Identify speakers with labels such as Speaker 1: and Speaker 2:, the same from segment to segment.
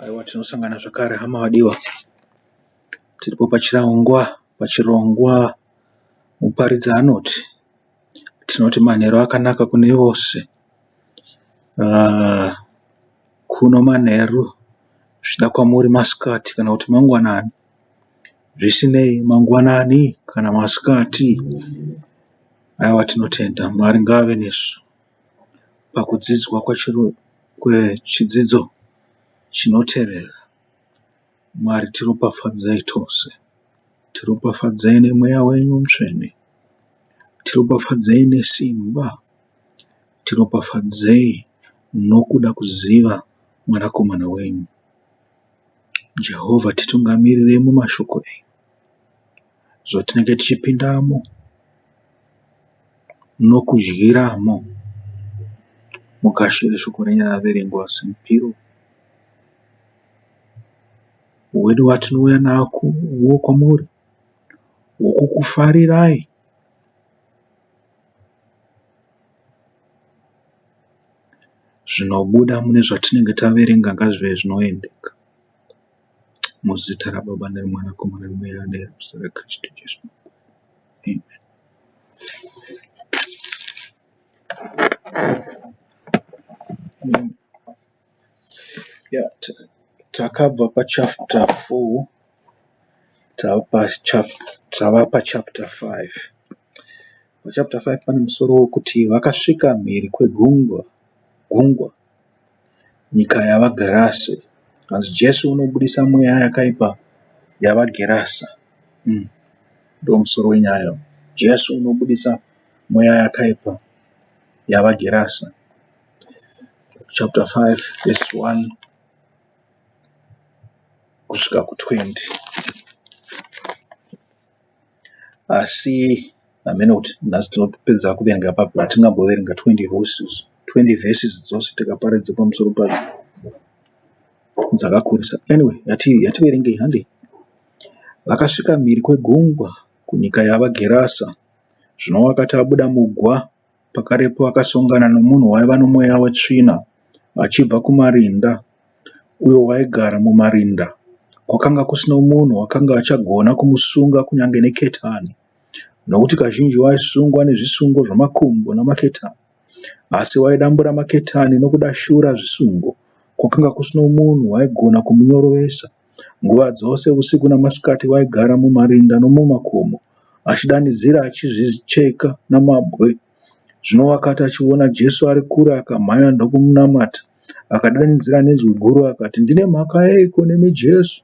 Speaker 1: Aiwa tinosangana zvakare hama vadiwa. Tiripo pachirongwa pachirongwa muparidzi anoti tinoti manheru akanaka kune vose. Ah, kuno manheru zvichida kwamuri masikati kana kuti mangwanani. Zvisinei mangwanani kana masikati. Aiwa tinotenda Mwari ngaave nesu pakudzidzwa kwechidzidzo chinotevera. Mwari tiropafadzei tose. Tiropafadzei nemweya wenyu mutsvene. Tiropafadzei nesimba. Tiropafadzei nokuda kuziva mwanakomana wenyu. Jehovha titungamirirei mumashoko enyu. Zvatinenge tichipindamo nokudyiramo mugashire shoko renyu raverengwa semupiro wedu watinouya nawo kwamuri wokukufarirai. Zvinobuda mune zvatinenge taverenga ngazvive zvinoendeka. Muzita raBaba neRemwanakomana neMweya muzita raKristu Jesu. Amen. Yeah, takabva pachapter 4 tava pachapter 5. Pachapter 5 pane musoro wekuti vakasvika mhiri kwegungwa gungwa nyika yavaGerase. Hanzi Jesu unobudisa mweya yakaipa yavaGerasa. Ndomusoro wenyaya. Jesu unobudisa mweya yakaipa yavaGerasa. Chapter 5 verse 1 kusvika ku20. Asi hameno kuti nhasi tinopedza kuverenga papi hatingamboverenga 20 verses 20 verses dzose tikaparidza pamusoro padzo dzakakurisa. Anyway, yativerengei handei. Vakasvika mhiri kwegungwa kunyika yavaGerasa. Zvino wakati abuda mugwa, pakarepo akasongana nomunhu waiva nomweya wetsvina achibva kumarinda, uyo waigara mumarinda. Kwakanga kusino munhu wakanga achagona kumusunga kunyange neketani, nokuti kazhinji waisungwa nezvisungo zvamakumbo namaketani. Asi waidambura maketani nokudashura zvisungo. Kwakanga kusino munhu waigona kumunyorovesa. Nguva dzose usiku namasikati waigara mumarinda nomumakomo, achidanidzira achizvicheka namabwe. Zvino wakati achiona Jesu ari kure, akamhanya ndokumunamata. Akadanidzira nenzwi guru akati, Ndine mhaka yeiko nemi Jesu,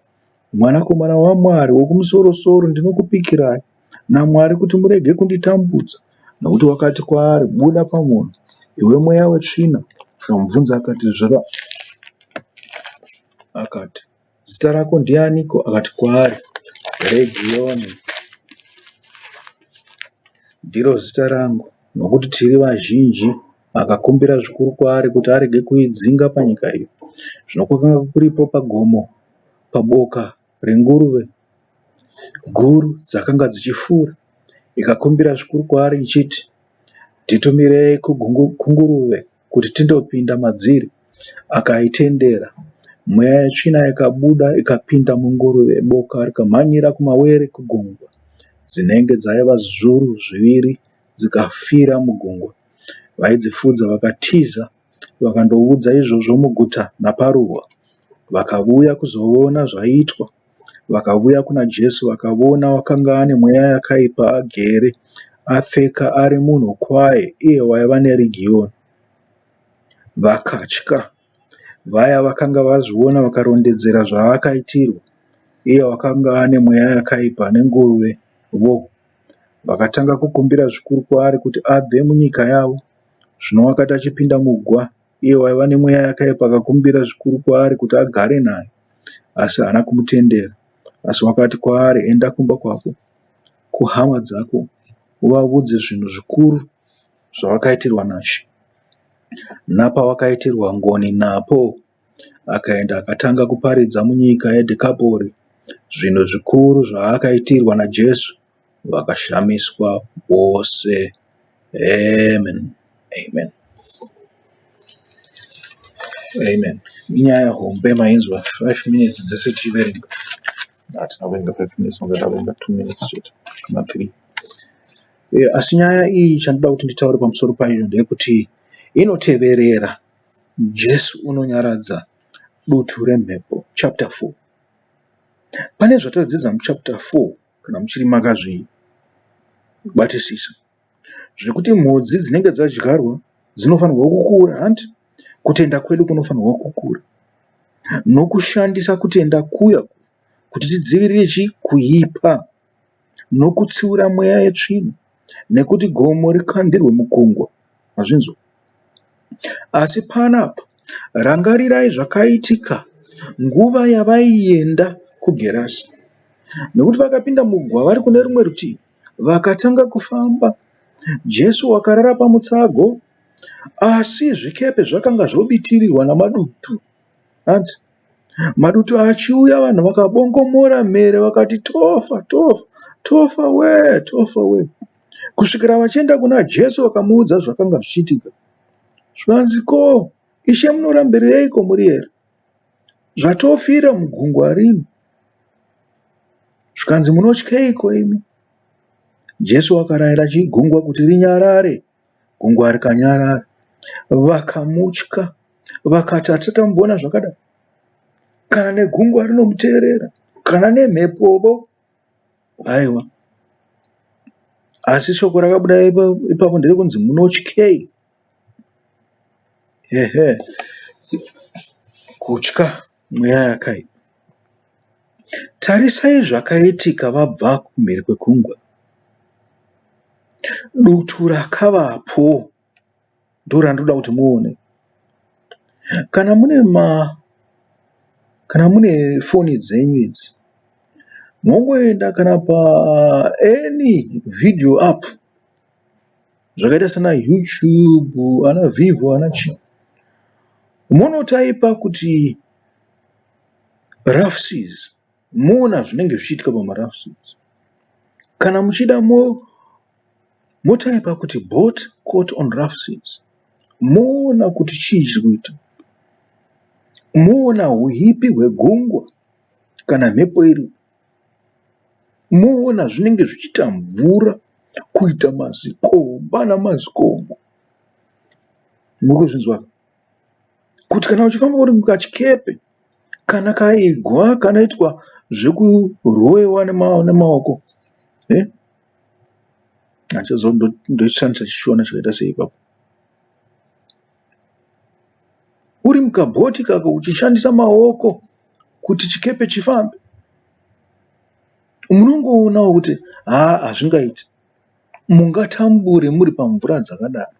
Speaker 1: Mwanakomana waMwari Wokumusoro-soro? Ndinokupikirai naMwari kuti murege kunditambudza. Nokuti wakati kwaari, Buda pamunhu, iwe mweya wetsvina. Akamubvunza akati, Akati, Zita rako ndianiko? Akati kwaari, Regiyoni ndiro zita rangu, nokuti tiri vazhinji. Akakumbira zvikuru kwaari kuti arege kuidzinga panyika iyo. Zvino kwakanga kuripo pagomo paboka renguruve guru dzakanga dzichifura. Ikakumbira zvikuru kwaari ichiti, Titumirei kunguruve kuti tindopinda madziri. Akaitendera. Mweya yetsvina ikabuda ikapinda munguruve, boka rikamhanyira kumawere kugungwa. Dzinenge dzaiva zvuru zviviri dzikafira mugungwa. Vaidzifudza vakatiza vakandoudza izvozvo muguta naparuwa. Vakavuya kuzoona zvaiitwa. Vakavuya kuna Jesu vakavona wakanga ane mweya yakaipa agere, apfeka ari munhu kwaye, iye waiva neRigiyoni. Vakatya. Vaya vakanga vazviona vakarondedzera zvaakaitirwa, iye wakanga ane mweya yakaipa nenguruve vo. Vakatanga kukumbira zvikuru kwaari kuti abve munyika yavo. Zvino wakati achipinda mugwa, iye waiva nemweya yakaipa akakumbira zvikuru kwaari kuti agare naye, asi haana kumutendera. Asi wakati kwaari, Enda kumba kwako, kuhama dzako, uvaudze zvinhu zvikuru zvawakaitirwa naShe, napawakaitirwa ngoni napo. Akaenda akatanga kuparidza munyika yeDhekapori zvinhu zvikuru zvaakaitirwa naJesu, vakashamiswa vose. Amen. Amen. Amen. Inyaya hombe mainzwa 5 minutes dzese tichiverenga. Hatina kuverenga 5 minutes, tinonga taverenga 2 minutes chete kana 3. Asi nyaya iyi chandoda kuti nditaure pamusoro payo ndeyekuti inoteverera Jesu unonyaradza dutu remhepo chapter 4. Pane zvatadzidza muchapter 4 kana muchiri makazvibatisisa zvekuti mhodzi dzinenge dzadyarwa dzinofanirwa kukura hanti kutenda kwedu kunofanirwa kukura nokushandisa kutenda kuya kuti tidzivirire chi kuipa nokutsiura mweya yetsvina nekuti gomo rikandirwe mugungwa mazvinzwa asi panapa rangarirai zvakaitika nguva yavaienda kuGerasi nekuti vakapinda mugwa vari kune rumwe rutivi vakatanga kufamba. Jesu wakarara pamutsago, asi zvikepe zvakanga zvobitirirwa namadutu. Hanti madutu achiuya vanhu vakabongomora mhere vakati tofa tofa tofa wee tofa wee kusvikira vachienda kuna Jesu vakamuudza zvakanga zvichiitika. Zvikanzi ko Ishe munorambirireiko muri here? Zvatofira mugungwa rino. Zvikanzi munotyeiko imi? Jesu akarayira chii gungwa kuti rinyarare, gungwa rikanyarara. Vakamutya vakati hatisati tamboona zvakadai. Kana negungwa rinomuteerera, kana nemhepovo aiwa. Asi shoko rakabuda ipapo nderekunzi munotyei? Ehe, kutya mweya yakaipa. Tarisai zvakaitika vabva kumhiri kwegungwa. Dutu rakavapo ndorandinoda kuti muone. Kana mune ma kana mune foni dzenyu idzi mongoenda kana pa any video app zvakaita sana YouTube ana Vivo ana chii monotaipa kuti rough seas moona zvinenge zvichiitika pamarough seas. Kana muchida motaipa kuti boat caught on rough seas moona kuti chii chiri kuitika. Moona huipi hwegungwa kana mhepo iripo. Moona zvinenge zvichiita mvura kuita mazikomba namazikomo. Muri kuzvinzwa? Kuti kana uchifamba uri mukachikepe kana kaigwa kanoitwa zvekurowewa nemaoko handichaziva kuti ndoshandisa chishona chakaita sei ipapo. Uri mukabhoti kako uchishandisa maoko kuti chikepe chifambe. Munongoonawo kuti haa hazvingaiti. Mungatambure muri pamvura dzakadaro.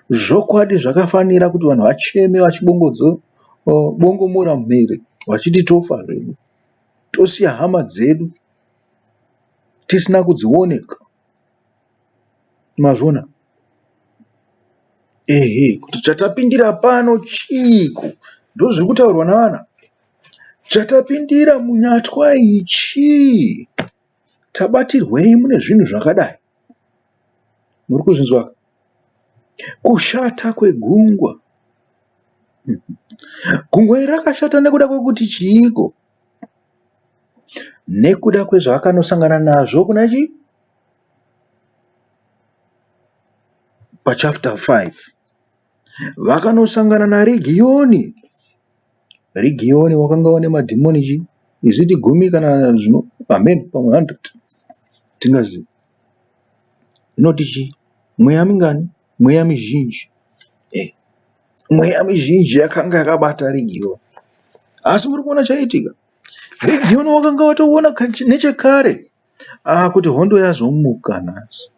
Speaker 1: Zvokwadi zvakafanira kuti vanhu vacheme vachibongomora mhere vachiti tofa zvedu. Tosiya hama dzedu tisina kudzioneka. Mazviona? Ehe, kuti chatapindira pano chiiko? Ndozviri kutaurwa navana. Chatapindira munyatwa iyi chii? Tabatirwei mune zvinhu zvakadai? Muri kuzvinzwa? Kushata kwegungwa. Gungwa iri rakashata nekuda kwekuti chiiko? Nekuda kwezvaakanosangana nazvo kuna chii? Pachapter 5 vakanosangana naRigiyoni. Rigiyoni wakanga une madhimoni chii? Izviti gumi kana zvino hameno pamwe 100 tingaziva. Inoti chii? Mweya mingani? Mweya mizhinji. Eh. Mweya mizhinji yakanga yakabata Rigiyoni. Asi muri kuona chaitika? Rigiyoni wakanga watoona nechekare Ah, kuti hondo yazomuka nhasi.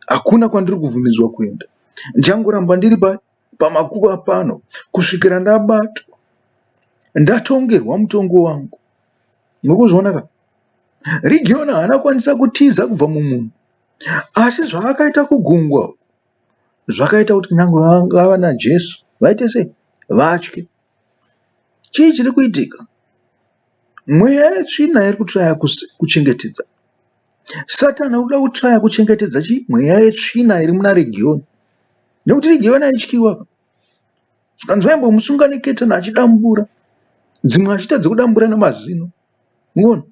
Speaker 1: Hakuna kwandiri kubvumidzwa kuenda. Ndichangoramba ndiri pa, pamakuva pano kusvikira ndabatwa, ndatongerwa mutongo wangu. Muri kuzviona ka? Rigiyoni haana kukwanisa kutiza kubva mumunhu, asi zvaakaita kugungwa zvakaita kuti kunyange vanga naJesu vaite sei? Vatye. Chii chiri kuitika? Mweya yetsvina iri kutraya kuchengetedza. Satani ari kuda kutraya kuchengetedza chii? Mweya yetsvina iri muna Rigiyoni. Nekuti Rigiyoni aityiwa. Zvikanzi vaimbomusunga neketani achidambura, dzimwe achiita dzekudambura nemazino. Muona?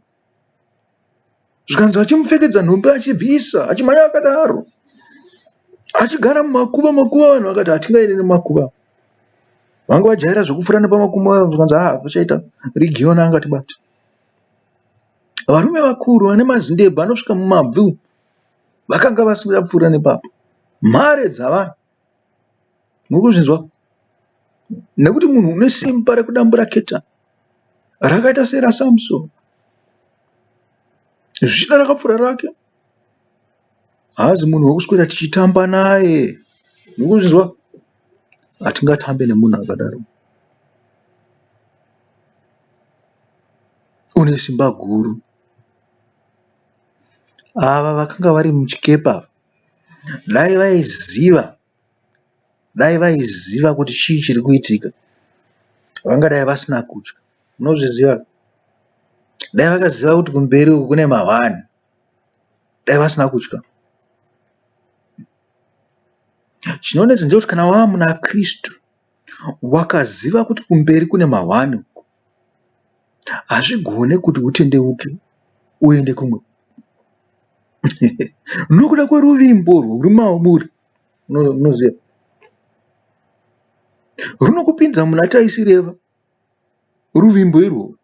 Speaker 1: Zvikanzi vachimupfekedza nhumbi achibvisa, achimhanya akadaro. Achigara mumakuva makuva vanhu vakati hatingaende nemakuva. Vanga vajaira zvekupfuura nepamakuva zvikanzi haa pachaita rigiyoni angatibate. Varume vakuru vane mazindebvu anosvika mumabvi umu vakanga vasingapfuura nepapo. Mhare dzavanhu. Muri kuzvinzwa? Nekuti munhu une simba rekudambura ketani rakaita seraSamsoni. Zvichida rakapfuura rake. Haazi munhu wekuswera tichitamba naye. Muri kuzvinzwa? Hatingatambe nemunhu akadaro. Une simba guru. Ava vakanga vari muchikepe ava dai vaiziva dai vaiziva kuti chii chiri kuitika vangadai vasina kutya. Munozviziva? Dai vakaziva kuti kumberi uku kune mahwani dai vasina kutya. Chinonetsa ndechekuti kana wava muna Kristu wakaziva kuti kumberi kune mahwani uku hazvigone kuti utendeuke uende kumwe nokuda kweruvimbo rwuri mauri unoziva runokupinza muna taisireva ruvimbo irworwo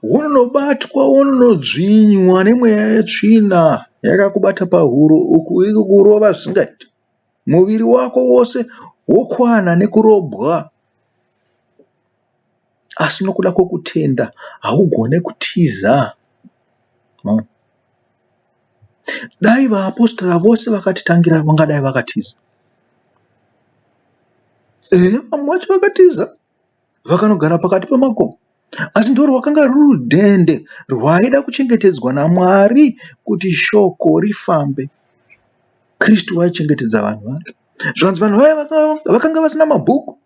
Speaker 1: wononobatwa wononodzvinywa nemweya yetsvina yakakubata pahuro uku iri kurova zvisingaiti muviri wako wose wokwana nekurobwa asi nokuda kwokutenda haugone kutiza. Dai vaapostora vose vakatitangira vangadai vakatiza. Ehe, vamwe vacho vakatiza vakanogara pakati pemakomo. Asi ndorwakanga ruri rudhende rwaida kuchengetedzwa naMwari kuti shoko rifambe. Kristu waichengetedza vanhu vake. Zvikanzi vanhu vaya vakanga vasina mabhuku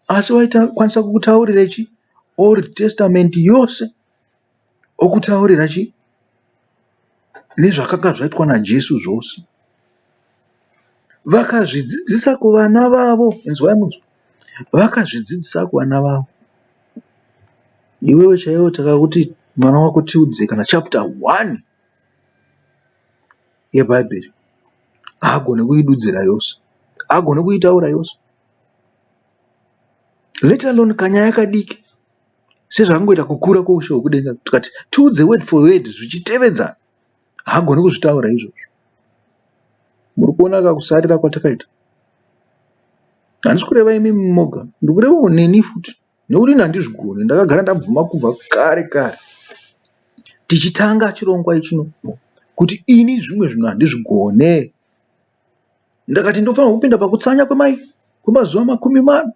Speaker 1: asi vaikwanisa kukutaurira chi Old Testament yose okutaurira chi nezvakanga zvaitwa naJesu zvose. Vakazvidzidzisa kuvana vavo. Inzwai munzwe. Vakazvidzidzisa kuvana vavo. Iwewe chaiwo takakuti mwana wako tiudze kana chapter 1 yeBhaibheri. Haagone kuidudzira yose. Haagone kuitaura yose. Let alone kanyaya kadiki sezvakangoita kukura kwoushe hwokudenga tikati tiudze word for word zvichitevedzana haagoni kuzvitaura izvozvo. Muri kuona kakusarira kwatakaita? Handisi kureva imimi moga, ndikurevawo neni futi nekuti ini handizvigoni ndakagara ndabvuma kubva kare kare tichitanga chirongwa ichino kuti ini zvimwe zvinhu handizvigone. Ndakati ndofanirwa kupinda pakutsanya kwemai kwemazuva 40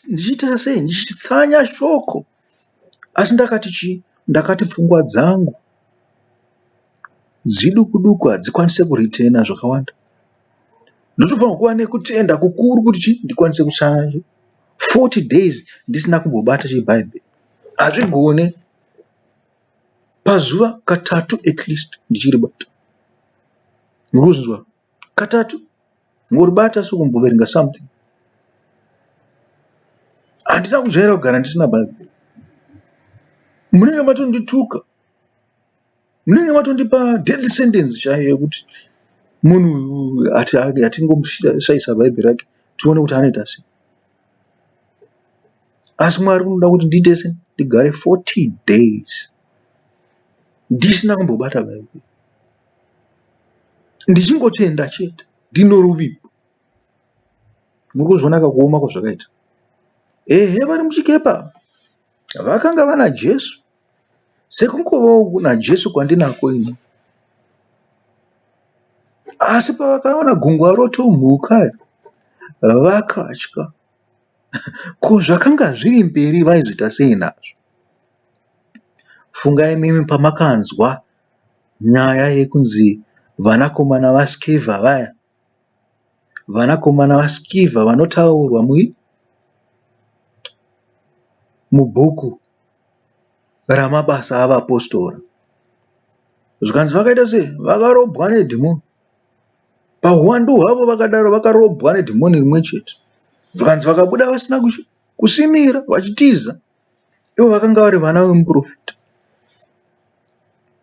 Speaker 1: ndichiita sei ndichitsanya shoko asi ndakati chii ndakati pfungwa dzangu dziduku duku hadzikwanise kuritena zvakawanda ndotofanirwa kuva nekutenda kukuru kuti chii ndikwanise kutsanya 40 days ndisina kumbobata chibhaibheri hazvigone pazuva katatu at least ndichiribata murikuzvinzwa katatu ngoribata sokumboverenga something handina kujaira kugara ndisina bhaibheri munenge matondituka munenge matondipa death sentence chaiyo yekuti munhu hatingomushaisa bhaibheri rake tione kuti anoita sei Asi Mwari unoda kuti ndiite se ndigare 40 days ndisina kumbobata Bhaibheri. Ndichingotenda chete ndino ruvimbo. Muri kuzviona kakuoma kwazvakaita. Ehe vari muchikepa vakanga vana Jesu sekungovawo naJesu kwandinako ini. Asi pavakaona gungwa rotomhuka vakatya. Ko zvakanga zviri mberi vaizoita sei nazvo? Fungai imimi pamakanzwa nyaya yekunzi vanakomana vaSkevha vaya, vanakomana vaSkevha vanotaurwa mubhuku raMabasa aVapositora. Zvikanzi vakaita sei? Vakarobwa nedhimoni. Pahuwandu hwavo vakadaro vakarobwa nedhimoni rimwe chete. Zvikanzi vakabuda vasina kusimira vachitiza. Ivo vakanga vari vana vemuprofita.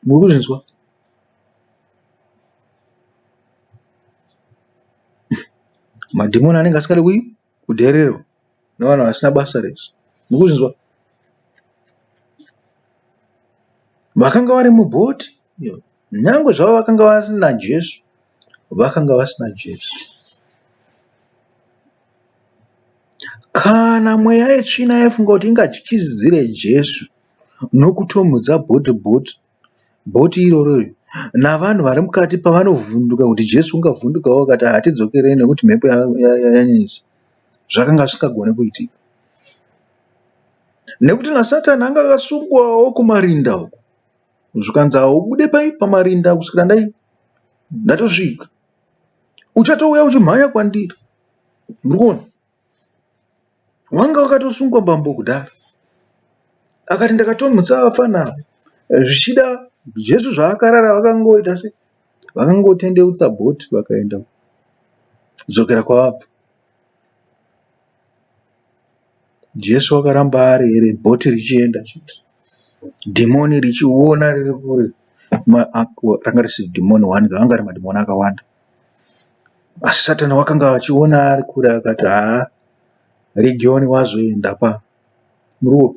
Speaker 1: Muri kuzvinzwa? Madhimoni anenge asingadi kudheererwa nevanhu vasina basa rese. Muri kuzvinzwa? Vakanga vari mubhoti nyangwe zvavo vakanga vasina Jesu, vakanga vasina Jesu. Kana mweya yetsvina yaifunga kuti ingatyizidzire Jesu nokutomhudza bhoti bhoti bhoti iroro iri navanhu vari mukati pavanovhunduka kuti Jesu ungavhundukawo akati hatidzokerei nekuti mhepo yanyanyisa. Zvakanga zvisingagone kuitika. Nekuti naSatani anga akasungwawo kumarinda uko. Zvikanzi haubude pai pamarinda kusvikira ndai ndatosvika. Uchatouya uchimhanya kwandiri. Muri kuona? Wanga wakatosungwa mbambo kudhara. Akati ndakatomutsa vafana ava. Zvichida Jesu zvaakarara vakangoita se vakangotendeutsa bhoti vakaenda kudzokera kwavabva. Jesu wakaramba arere bhoti richienda chete. Dhimoni richiona riri kure. Ranga risiri dhimoni one, anga ari madhimoni akawanda. Asi Satani wakanga achiona ari kure akati haa Regioni wazoenda pa muruwo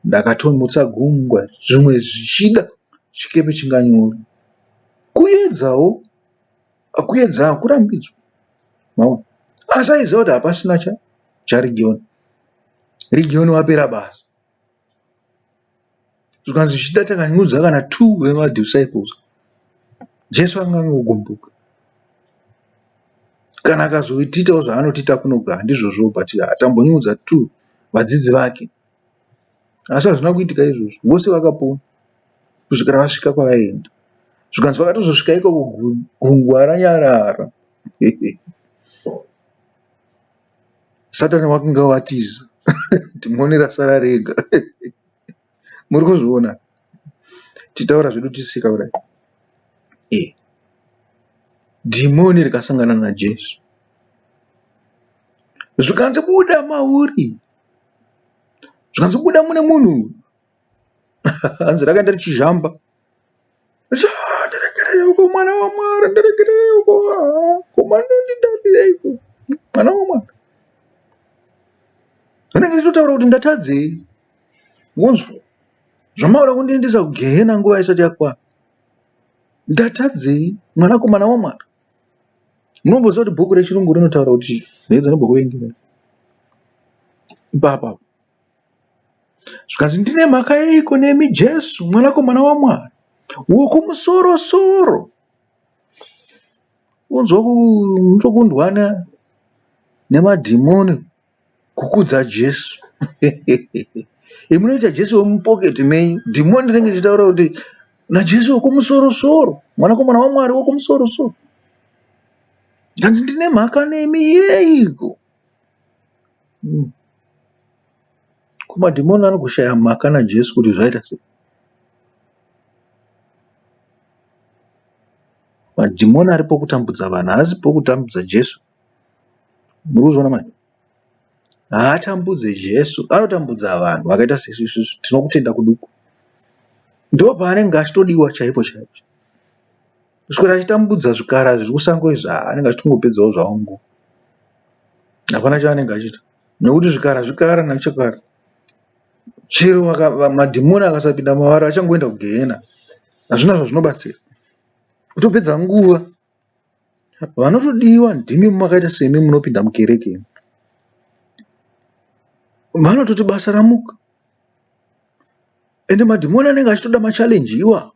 Speaker 1: ndakatomutsa gungwa zvimwe zvichida chikepe chinganyura. Kuedzawo kuedza hakurambidzwi maona asi aiziva kuti hapasina cha chaRegioni. Regioni wapera basa. Zvikanzi zvichida takanyudza kana two vemadisciples. Jesu anga angogumbuka. Kana akazotiitawo zvaanotiita kunoga handizvozvo but tambonyudza two vadzidzi vake. Asi hazvina kuitika izvozvo. Vose vakapona kusvikira vasvika kwavaienda. Zvikanzi vakatozosvika ikoko gungwa ranyarara. Satani wakanga watiza dhimoni rasara rega. Muri kuzviona? Titaura zvedu tisika kudai. E. Dhimoni rikasangana naJesu. Zvikanzi buda mauri. Zvikanzi buda mune munhu. Hanzi rakaenda richizhamba. Ndiregerereiko mwana waMwari, ndiregerereiko. Ko manondidarireiko mwana waMwari. Ndinenge ndichitotaura kuti ndatadzei. Wonzwa zvamaura kundiendesa kugehena nguva isati yakwana. Ndatadzei mwanakomana waMwari. Munomboziva kuti bhuku rechirungu rinotaura kuti chii? Ndedza ndimbokuverengera. Ipapa. Zvikanzi ndine mhaka yeiko nemi Jesu mwanakomana waMwari wokumusorosoro. Unzwa kutokundwa nemadhimoni kukudza Jesu. Imi munoita Jesu wemupoketi menyu. Dhimoni rinenge richitaura kuti naJesu wokumusorosoro, mwanakomana waMwari wokumusorosoro. Zvikanzi ndine mhaka nemi yeiko? Ko madhimoni anogoshaya mhaka naJesu kuti zvaita sei? Madhimoni aripo kutambudza vanhu haasipo kutambudza Jesu. Muri kuzviona manje? Haatambudze Jesu, anotambudza vanhu vakaita sesu isusu tinokutenda kuduku. Ndopaanenge achitodiwa chaipo chaipo. Kuswera achitambudza zvikara zviri kusango izvi haa anenge achitongopedzawo zvawo nguva. Hapana chaanenge achiita nekuti zvikara zvikara nachakara. Chero madhimoni akasapinda mavari achangoenda kugehena. Hazvina zvazvinobatsira. Kutopedza nguva. Vanotodiwa ndimi makaita semi munopinda mukereke. Vanototi basa ramuka. Ende madhimoni anenge achitoda machallenji iwawo.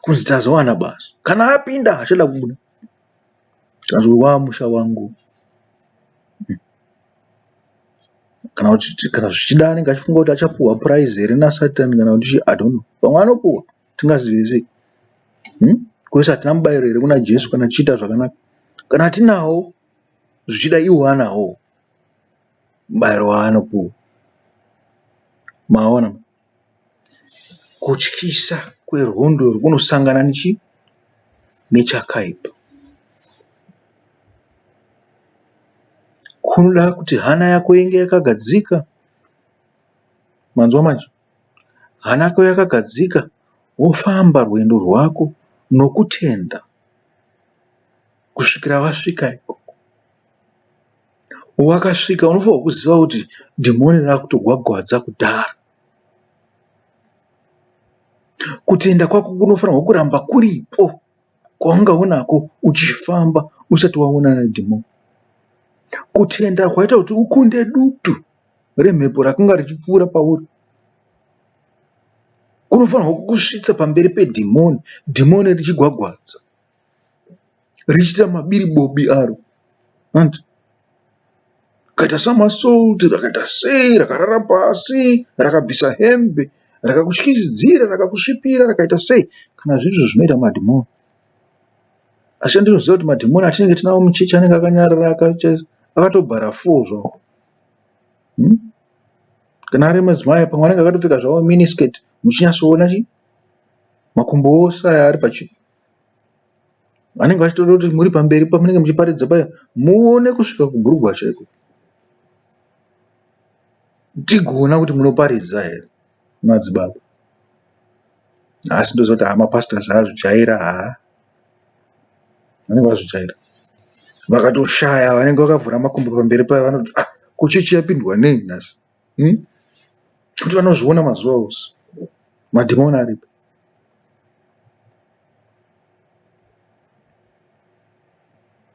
Speaker 1: Kunzi tazowana basa. Kana apinda haachada kubuda. Kanzi wamusha wangu. Kana kuti kana zvichida anenge achifunga kuti achapuhwa prize here naSatan kana kuti chii I don't know. Pamwe anopuhwa tingazive sei. Hmm? Kwese hatina mubayiro here kuna Jesu kana tichiita zvakanaka. Kana tinawo zvichida iwo anawo mubayiro waanopuhwa. Maona? Kutyisa kwerwendo urwu kunosangana nechii? Nechakaipa. Kunoda kuti hana yako inge yakagadzika. Manzwa manje? Hana yako yakagadzika wofamba rwendo rwako nokutenda kusvikira wasvika ikoko. Wakasvika unofanirwa kuziva kuti dhimoni rakutogwagwadza kudhara. Kutenda kwako kunofanirwa kuramba kuripo kwawanga unako uchifamba usati waonana nedhimoni. Kutenda kwaita kuti ukunde dutu remhepo rakanga richipfuura pauri kunofanirwa kukusvitsa pamberi pedhimoni, dhimoni richigwagwadza richiita mabiribobi aro hanti rakaita samasolt rakaita sei rakarara pasi rakabvisa hembe rakakutyisidzira rakakusvipira rakaita sei kana zvirizvo zvinoita madhimoni asi chandinoziva kuti madhimoni atinenge tinawo muchechi anenge akanyarara akatobhara foo zvawo hmm? Kana ari madzimai pamwe anenge akatopfeka zvawo miniskirt muchinyatsoona chi makumbo ose aya ari pachi vanenge vachitoda kuti muri pamberi pamunenge muchiparidza paya muone kusvika kubhurugwa chaiko tigoona kuti munoparidza here madzibaba asi ndoziva kuti haa mapastors azvijaira haa vanenge vazvijaira vakatoshaya vanenge vakavhura makumbo pamberi paya vanoti ah ko chechi yapindwa nei nhasi hmm? kuti vanozviona mazuva ose madhimoni aripo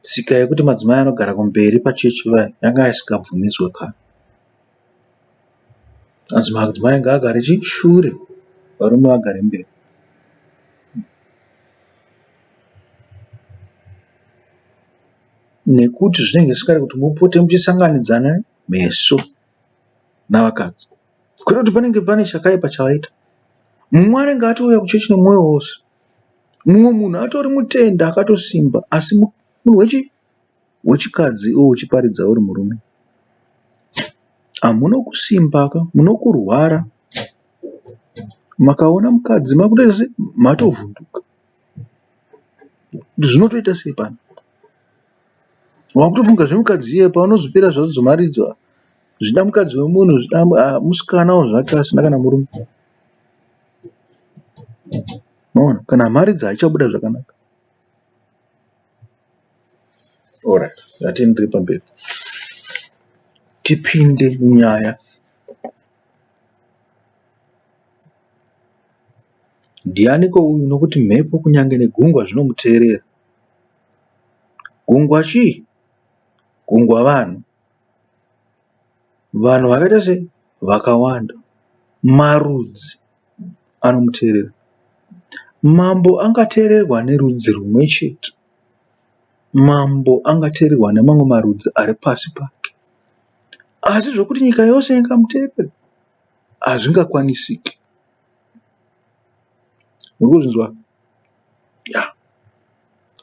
Speaker 1: Tsika yekuti madzimai anogara kumberi pachechi vaya yanga isingabvumidzwe kare. Hanzi madzimai ngaagare chii shure varume vagare mberi. Nekuti zvinenge zvisingadi kuti mupote muchisanganidzana meso navakadzi. Kwete kuti panenge pane chakaipa chavaita. Mumwe anenge atouya kuchechi nemwoyo wose. Mumwe munhu atori mutendi akatosimba asi munhu wechii? Wechikadzi iwe uchiparidza uri murume. Hamuna kusimba ka, munokurwara. Makaona mukadzi makutoita sei? Matovhunduka. Kuti zvinotoita sei pano? Wakutofunga zvemukadzi iye paunozopera zvazomaridzwa. Zvida mukadzi wemunhu, zvida musikanawo zvake asina kana murume. Maona? Kana mharidza haichabuda zvakanaka. Alright, ngatienderei pamberi. Tipinde munyaya. Ndianiko uyu nokuti mhepo kunyange negungwa zvinomuteerera? Gungwa chii? Gungwa vanhu. Vanhu vakaita sei? Vakawanda. Marudzi anomuteerera. Mambo angateererwa nerudzi rumwe chete. Mambo angateererwa nemamwe marudzi ari pasi pake. Asi zvokuti nyika yose ingamuteerera hazvingakwanisiki. Muri kuzvinzwa? Ya.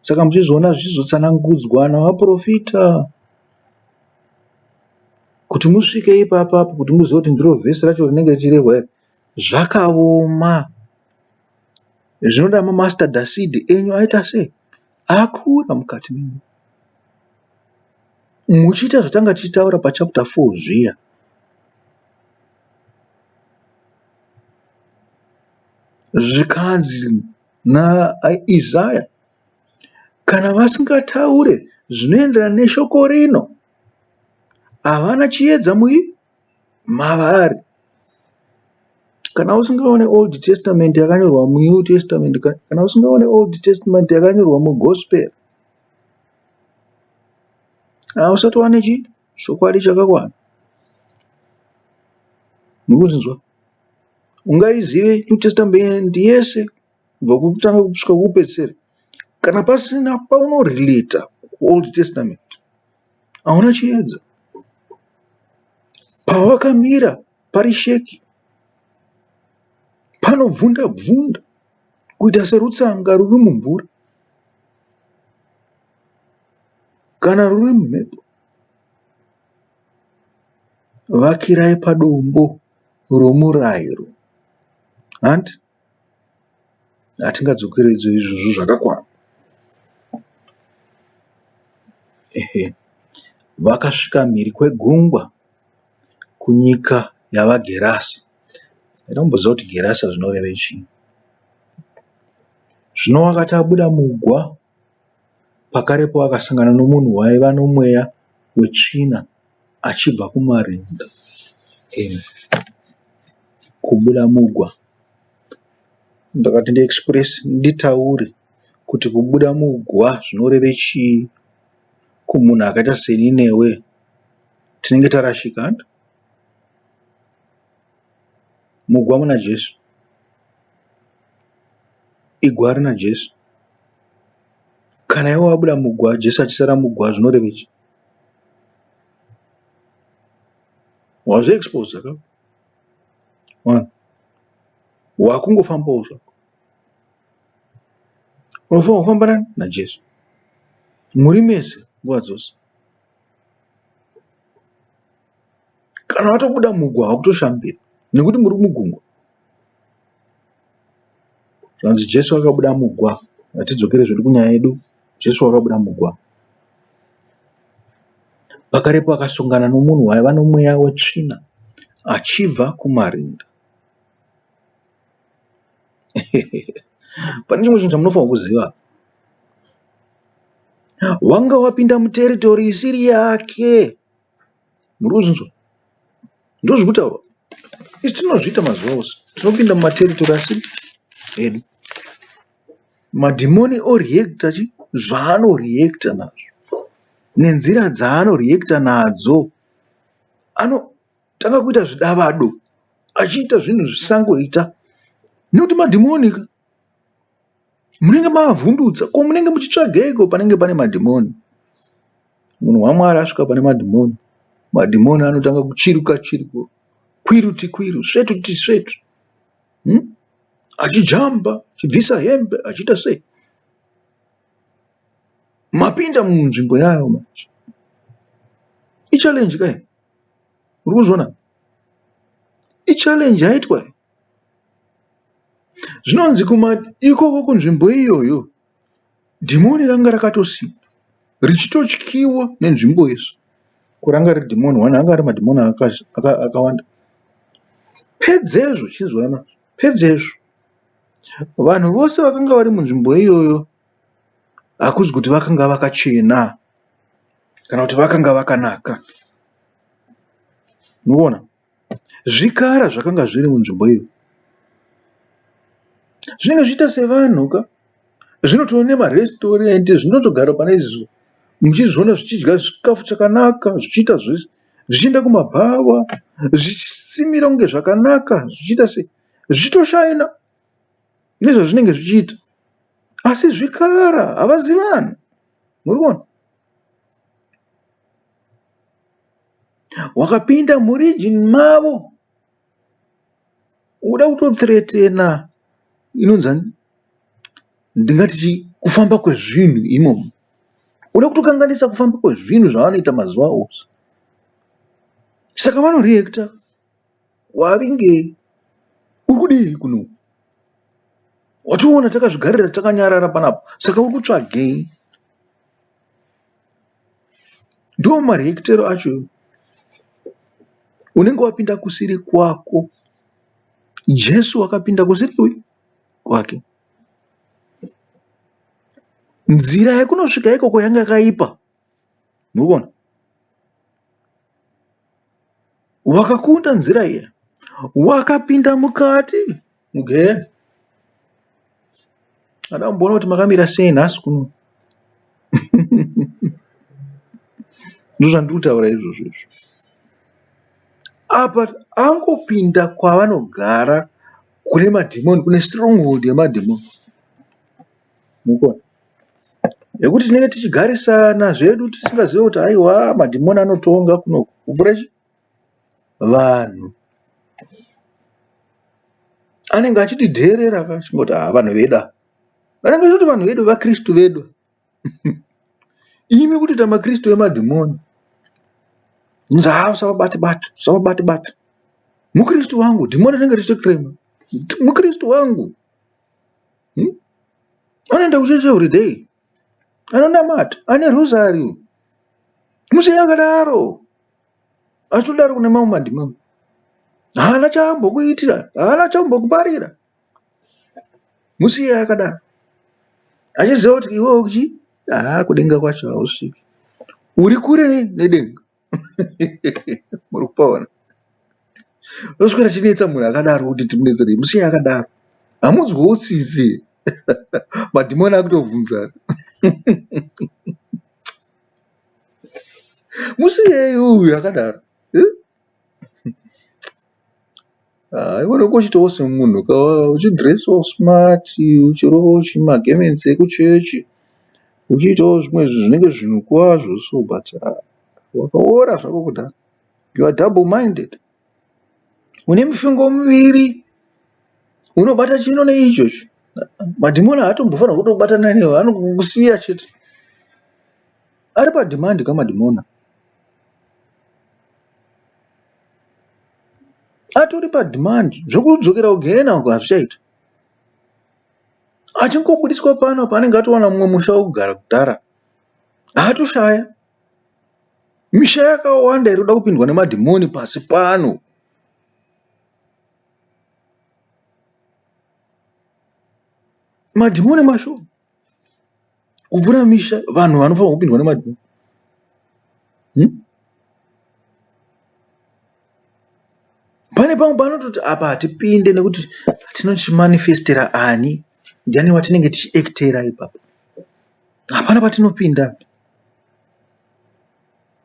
Speaker 1: Saka muchizoona zvichizotsanangudzwa navaporofita kuti musvike ipapa apo kuti muzive kuti ndiro vhesi racho rinenge richirehwa iri zvakaoma. Zvinoda mamustard seed enyu aita sei? Akura mukati menyu. Muchiita zvatanga tichitaura pachapter 4 zviya. Zvikanzi naIsaya, kana vasingataure zvinoenderana neshoko rino, havana chiedza mui mavari. Kana usingaone Old Testament yakanyorwa muNew Testament, kana usingaone Old Testament yakanyorwa muGospel, hausati wane chii? Chokwadi chakakwana. Muri kuzvinzwa? Ungaizive New Testament yese kubva kukutanga kusvika kukupedzisira. Kana pasina paunorelata kuOld Testament, hauna chiedza. Pawakamira pari sheki, panobvunda bvunda kuita serutsanga ruri mumvura kana ruri mumhepo. Vakirai padombo romurayiro. Hanti? Hatingadzokeredzwe izvozvo zvakakwana. Ehe. Vakasvika mhiri kwegungwa kunyika yavaGerasa. Ndaida kumboziva kuti Gerasa zvinorevei chii. Zvino wakati abuda mugwa, pakarepo akasangana nomunhu waiva nomweya wetsvina achibva kumarinda. Kubuda mugwa. Ndakati ndiexpress nditaure kuti kubuda mugwa zvinoreve chii kumunhu akaita seni newe. Tinenge tarashika hanti? Mugwa muna Jesu. Igwa rina Jesu. Kana iwe wabuda mugwa Jesu achisara mugwa zvinoreve chii? Wazviexposa ka? One. Wakungofambawo zvako. Unofanira kufamba nani? NaJesu. Muri mese nguva dzose. Kana watobuda mugwa wakutoshambira nekuti muri mugungwa. Zvanzi Jesu akabuda mugwa. Ngatidzokere zvedu kunyaya yedu. Jesu akabuda mugwa. Pakarepo akasongana nomunhu waiva nomweya wetsvina achibva kumarinda. Pane chimwe chinhu chamunofanirwa kuziva. Wanga wapinda muteritori isiri yake. Muri kuzvinzwa? Ndozviri kutaurwa. Isu tinozviita mazuva ose. Tinopinda mumateritori asiri edu. Madhimoni oreacta chi zvaanoreacta nazvo nenzira dzaanoreacta nadzo. Anotanga kuita zvidavado achiita zvinhu zvisangoita nekuti madhimoni ka. Munenge mavhundutsa ko munenge muchitsvageiko panenge pane madhimoni. Munhu waMwari asvika pane madhimoni, madhimoni anotanga kuchiruka chiruka, kwiru ti kwiru, svetu ti svetu, hmm? Achijamba, achibvisa hembe, achiita sei. Mapinda munzvimbo yayo manje. Ichallenge kai? Uri kuzviona? Ichallenge yaitwa iyi. Zvinonzi kuma ikoko kunzvimbo iyoyo dhimoni ranga rakatosimba richitotyiwa nenzvimbo yese. Ko ranga riri dhimoni hwani anga ari madhimoni akawanda. Pedzezvo chinzwai manje pedzezvo vanhu vose vakanga vari munzvimbo iyoyo hakuzi kuti vakanga vakachena kana kuti vakanga vakanaka. Munoona? Zvikara zvakanga zviri munzvimbo iyo zvinenge zvichiita sevanhu ka. Zvinotova nemaresitorendi zvinotogara pane izvo muchizviona zvichidya chikafu chakanaka zvichiita zvese zvichienda kumabhawa zvichisimira kunge zvakanaka zvichiita sei zvichitoshaina nezvazvinenge zvichiita asi zvikara havazi vanhu murikuona. Wakapinda murijini mavo woda kutothreatena inonzani ndingati chii kufamba kwezvinhu imomo. Woda kutokanganisa kufamba kwezvinhu zvavanoita mazuva ose. Saka vanoreacta wavingei uri kudii kuno uku? Wationa takazvigarira takanyarara panapa saka uri kutsvagei? Ndomareactero acho unenge wapinda kusiri kwako. Jesu wakapinda kusiri kwake. Nzira yekunosvika ikoko yanga yakaipa. Murikuona? Wakakunda nzira iya. Wakapinda mukati mugehena. Ada kumboona kuti makamira sei nhasi kuno. Ndozvandiri kutaura izvozvo izvo. Apa angopinda kwavanogara kune madhimoni, kune stronghold yemadhimoni. Mukuona? Yekuti tinenge tichigarisana zvedu tisingazive kuti haiwa madhimoni anotonga kunoku kupfuura chi vanhu. Anenge achitidheerera ka achingoti haa vanhu vedu ava. Vanenge vachitoti vanhu vedu vaKristu vedu. Imi kutoita maKristu emadhimoni. Kunzi haa usavabate bate, usavabate bate. MuKristu wangu, dhimoni rinenge richitokrema. MuKristu wangu. Hmm? Anoenda kuchechi every day. Anonamata, ane rosary. Musiyei akadaro. Achitodaro kune mamwe madhimoni. Haana chaambokuitira, haana chaambokuparira. Musiyei akadaro. Achiziva kuti iwewe chi haa kudenga kwacho hausviki. Uri kure nedenga. Muri kupaona? Toswera tichinetsa munhu akadaro kuti timunetserei. Musiyei akadaro. Hamunzwiwo tsitsi. Madhimoni akutobvunzana. Musiyei uyu akadaro. Eh? Ah, iwe unenge uchitowo semunhu ka uchidressawo smart uchirovawo magemenzi ekuchechi uchiitawo zvimwe zvinenge zvinhu kwazvo so but ah, wakaora zvako kudhara. You are double minded. Une mifungo miviri unobata chino neicho. Madhimoni haatombofanirwa kutobatana newe anokusiya chete. Ari padhimandi ka madhimoni. Atori padhimandi zvekudzokera kugehena uko hazvichaita. Achingobudiswa pano apa anenge atowana mumwe musha wekugara kudhara. Haatoshaya. Misha yakawanda iri kuda kupindwa nemadhimoni pasi pano. Madhimoni mashoma kupfuura misha vanhu vanofanirwa kupindwa nemadhimoni. Hmm? Pane pamwe panototi apa hatipinde nekuti tinochimanifestera ani ndiani watinenge tichiactera ipapa. Hapana patinopinda.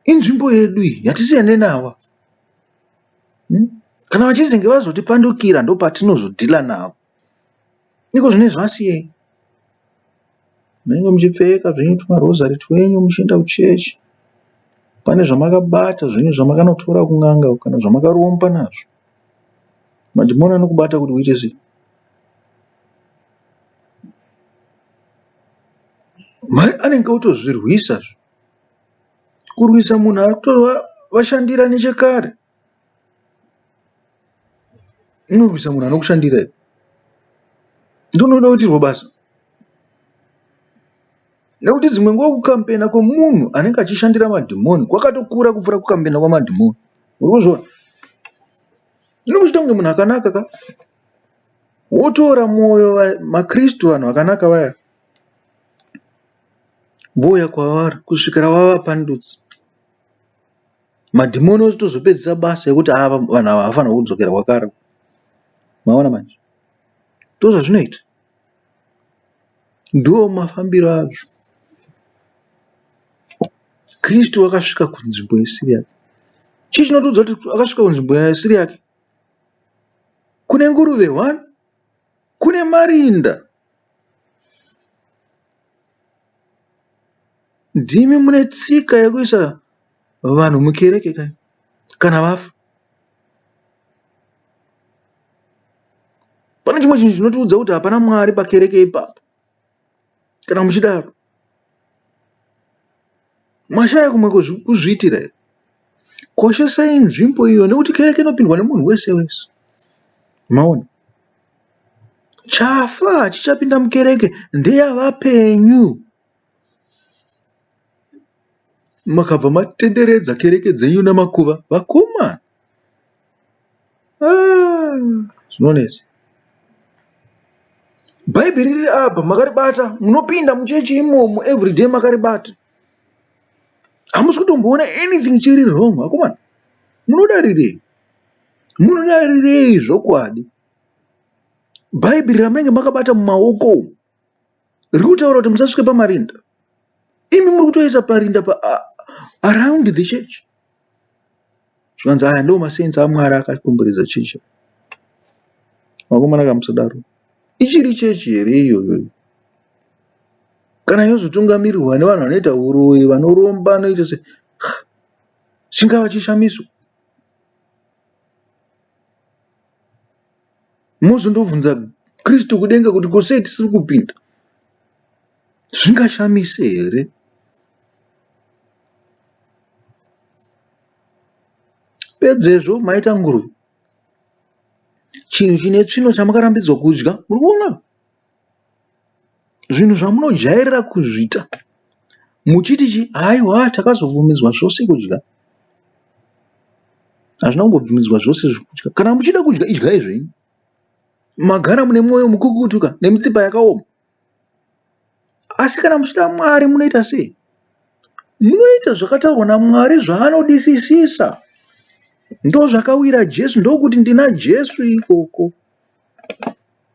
Speaker 1: Inzvimbo yedu iyi yatisiyane navo. Hmm? Kana vachizenge vazotipandukira ndopatinozodhila navo. Iko zvino izvi vasiyei. Munenge muchipfeka zvenyu tumarozari twenyu muchienda kuchechi. Pane zvamakabata zvenyu zvamakanotora kun'anga kana zvamakaromba nazvo. Madhimoni anokubata kuti uite sei? Mari anenge otozvirwisa zve. Kurwisa munhu ari kutovashandira nechekare. Unorwisa munhu anokushandira iwe. Ndonoda kuitirwa basa. Nekuti dzimwe nguva kukambena kwemunhu anenge achishandira madhimoni kwakatokura kupfuura kukambena kwamadhimoni. Uri kuzviona? Unenge uchiita kunge munhu akanaka ka. Wotora mwoyo maKristu vanhu vakanaka vaya vouya kwavari kusvikira wavapandutsa. Madhimoni ozotozopedzisa basa ekuti ava vanhu ava havafanirwi kudzokera kwakare. Maona manje? Ndozvazvinoita. Ndomafambiro azvo. Kristu akasvika kunzvimbo isiri yake. Chii chinotiudza kuti akasvika kunzvimbo isiri yake? Kune nguruve one, kune marinda. Ndimi mune tsika yekuisa vanhu mukereke kai kana vafa. Pane chimwe chinhu chinotiudza kuti hapana Mwari pakereke ipapo kana muchidaro. Mashaya kumwe kuzviitira here? Koshesai nzvimbo iyo nekuti kereke inopindwa nemunhu wese wese. Maona? Chafa chichapinda mukereke ndeyavapenyu. Makabva matenderedza kereke dzenyu nemakuva vakomana. Ah, zvinonetsa. Bhaibheri riri apa makaribata, munopinda muchechi imomo everyday makaribata. Hamusi kutomboona anything chiri wrong vakomana. Munodarirei? Munodarirei zvokwadi? Bhaibheri ramunenge makabata mumaoko umu riri kutaura kuti musasvike pamarinda. Imi muri kutoisa parinda pa around the church. Zvikanzi aya ndiwo masense aMwari akakomberedza chechi. Vakomana ka musadaro. Ichiri chechi here iyoyo? Kana yozotungamirirwa nevanhu vanoita uroyi, vanoromba, vanoita se chingava chishamiso. Mozondobvunza Kristu kudenga kuti ko sei tisiri kupinda? Zvingashamise here? Pedzezvo maita nguruve. Chinhu chine tsvina chamakarambidzwa kudya. Muri kuona? Zvinhu zvamunojairira kuzviita. Muchiti chi haiwa takazobvumidzwa zvose kudya. Hazvina kumbobvumidzwa zvose zvekudya. Kana muchida kudya idyai zvenyu. Magara mune mwoyo mukukutu ka nemitsipa yakaoma. Asi kana muchida Mwari munoita sei? Munoita zvakataurwa naMwari zvaanodisisisa. Ndozvakawira Jesu, ndokuti ndina Jesu ikoko.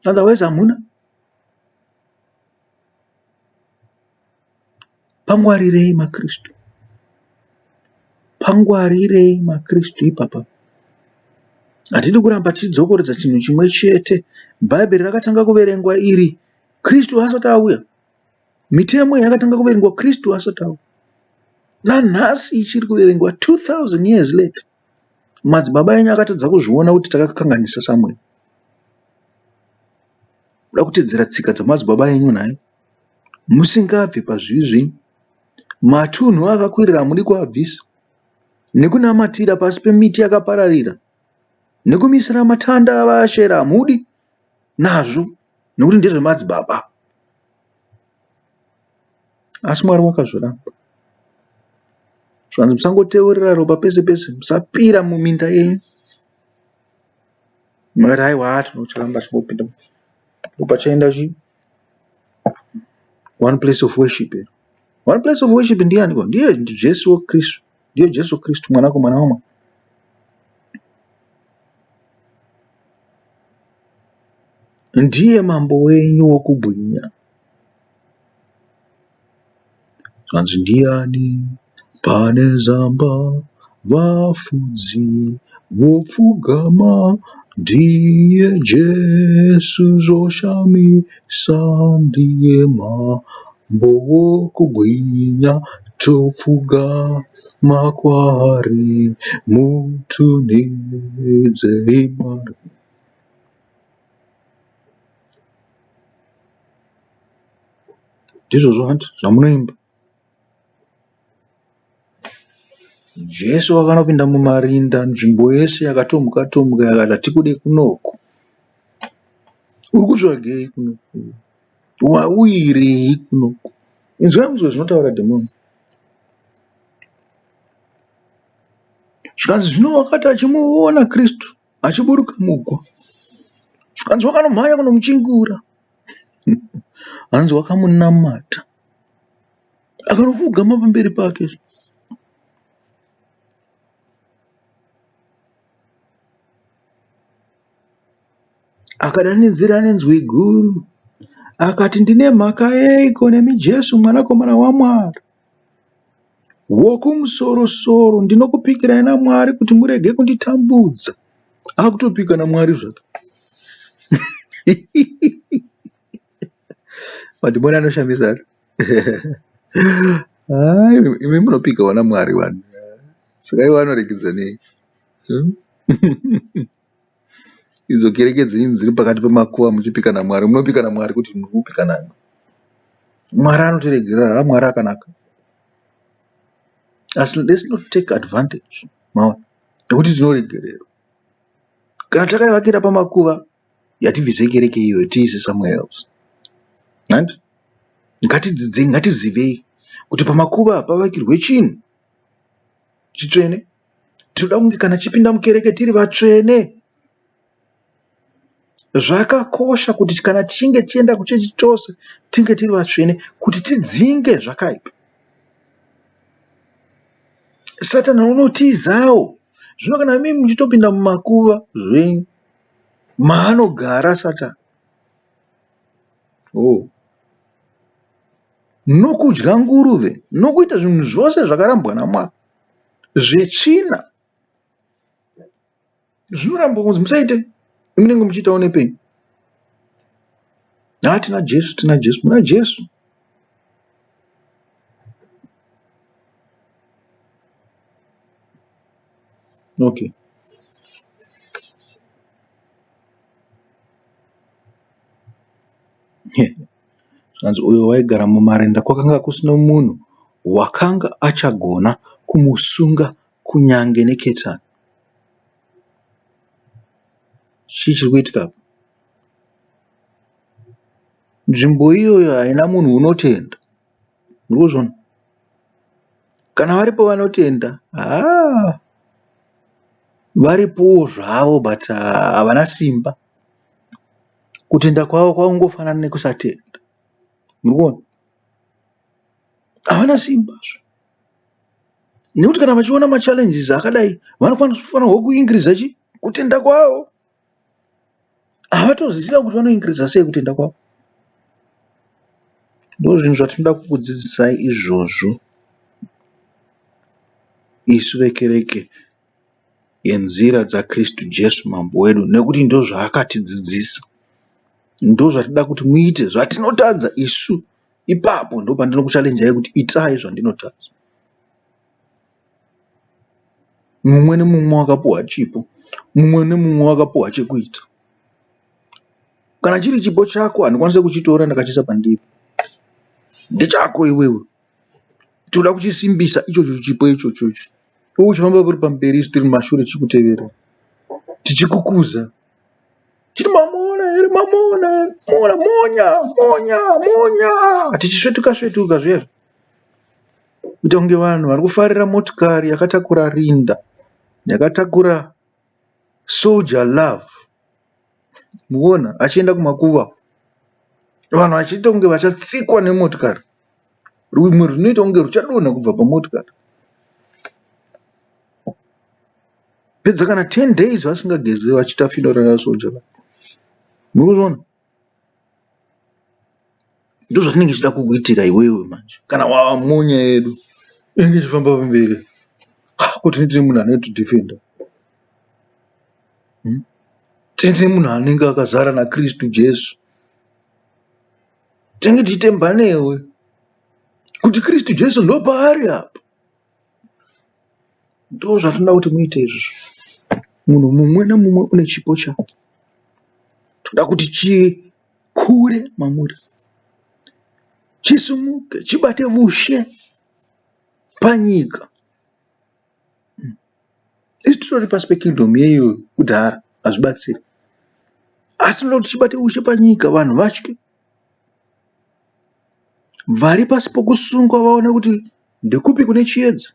Speaker 1: Otherwise hamuna. Pangwarirei maKristu. Pangwarirei maKristu ipapa. Hatidi kuramba tichidzokorodza chinhu chimwe chete. Bhaibheri rakatanga kuverengwa iri Kristu asati auya. Mitemo iyi yakatanga kuverengwa Kristu asati auya. Nanhasi ichiri kuverengwa 2000 years later. Madzibaba enyu akatadza kuzviona kuti takakanganisa somewhere. Kuda kutedzera tsika dzamadzibaba enyu nhai. Musingabve pazvivi zvenyu. Matunhu akakwirira hamudi kuabvisa. Nekunamatira pasi pemiti yakapararira. Nekumisira matanda avaAshera hamudi nazvo nekuti ndezvemadzibaba. Asi Mwari wakazviramba. Zvanzi musangoteurira ropa pese pese, musapira muminda yenyu. Mwari aiwa tinochiramba tichingopinda. Ndopachaenda chi one place of worship here. One place of worship ndiyani ko? Ndiye Jesu Kristu. Ndiye Jesu Kristu mwanakomana waMwari. Ndiye mambo wenyu wokubwinya. Zvanzi ndiani pane zamba vafudzi vopfugama ndiye Jesu zvoshamisa ndiye mambo wokubwinya topfugama kwaari mutunhidzei Mwari. Ndizvozvo hanti zvamunoimba. Jesu wakanopinda mumarinda nzvimbo yese yakatomuka tomuka yakati hatikude kunoku. Uri kutsvagei kunoku? Wauyirei kunoku? Inzwai munzwe zvinotaura dhemoni. Zvikanzi zvino wakati achimuona Kristu achiburuka mugwa, zvikanzi wakanomhanya kunomuchingura. Hanzi wakamunamata akanopfugama pamberi pake. Akadanidzira nenzwi guru akati, Ndine mhaka yeiko nemi Jesu mwanakomana waMwari Wokumusorosoro? Ndinokupikirai naMwari kuti murege kunditambudza. Akutopika naMwari zvake. Madhimoni anoshamisa. Haa imi munopikawo naMwari vanhu. Saka ivo vanoregedza nei? Hmm? Idzo kereke dzenyu dziri pakati pemakuva muchipika naMwari, munopika naMwari kuti muri kupika nani? Mwari anotiregerera, haa Mwari akanaka. Asi let's not take advantage. Maona? Nekuti tinoregererwa. Kana takaivakira pamakuva, yatibvise kereke iyoyo tiise somewhere else. Hanti? Ngatidzidzei, ngatizivei kuti pamakuva hapavakirwe chinhu chitsvene. Tinoda kunge kana tichipinda mukereke tiri vatsvene. Zvakakosha kuti kana tichinge tichienda kuchechi tose tinge tiri vatsvene kuti tidzinge zvakaipa. Satani unotizawo. Zvino kana imimi muchitopinda mumakuva zvenyu maanogara Satani. Oh. Nokudya nguruve, nokuita zvinhu zvose zvakarambwa naMwari zvetsvina zvinorambwa kunzi musaite munenge muchiitawo nepenyu haa tina Jesu tina Jesu muna Jesu okay Zvanzi uyo waigara mumarinda kwakanga kusina munhu wakanga achagona kumusunga kunyange neketani. Chii chiri kuitika apa? Nzvimbo iyoyo haina munhu unotenda. Muri kuzviona? Kana varipo vanotenda, haa varipowo zvavo but havana simba. Kutenda kwavo kwakungofanana nekusatenda. Muri kuona? Havana simba zve. Nekuti kana vachiona machallenges akadai vanofanirwa kuincreasa chi kutenda kwavo. Havatoziva kuti vanoincreasa sei kutenda kwavo. Ndozvinhu zvatinoda kukudzidzisai izvozvo isu vekereke yenzira dzaKristu Jesu Mambo wedu nekuti ndozvaakatidzidzisa. Ndozvatinoda kuti muite zvatinotadza isu ipapo ndopandinokuchalenjai kuti itai zvandinotadza. Mumwe nemumwe wakapuhwa chipo, mumwe nemumwe wakapuhwa chekuita. Kana chiri chipo chako handikwanise kuchitora ndakachiisa pandiri, ndechako iwewe. Toda kuchisimbisa ichocho chipo ichocho icho. Iwe uchifamba uri pamberi isu tiri mumashure tichikutevera tichikukuza. Tiri mamuona here mamuona here muona monya monya monya tichisvetuka svetuka zviya kuita kunge vanhu vari kufarira motikari yakatakura rinda yakatakura soldier love mukuona achienda kumakuva vanhu vachiita kunge vachatsikwa nemotikari rumwe runoita kunge ruchadonha kubva pamotikari pedza kana 10 days vasingagezi vachiita funeral yasoja murikuzviona ndozvatinenge tichida kukuitira iwewe manje kana wava monya yedu inenge ichifamba pamberi kuti tine munhu anotidefenda hmm? tine munhu anenge akazara nakristu jesu tinenge tichitemba newe kuti kristu jesu ndopaari apa Ndozvatinoda kuti muite izvozvo. Munhu mumwe nemumwe une chipo chake. Toda kuti chikure mamuri. Chisimuke chibate vushe panyika. Isu titori pasi pekingdom yeyo kudhara hazvibatsiri. Asi tinoda kuti chibate ushe panyika vanhu vatye. Vari pasi pokusungwa vaone kuti ndekupi kune chiedza,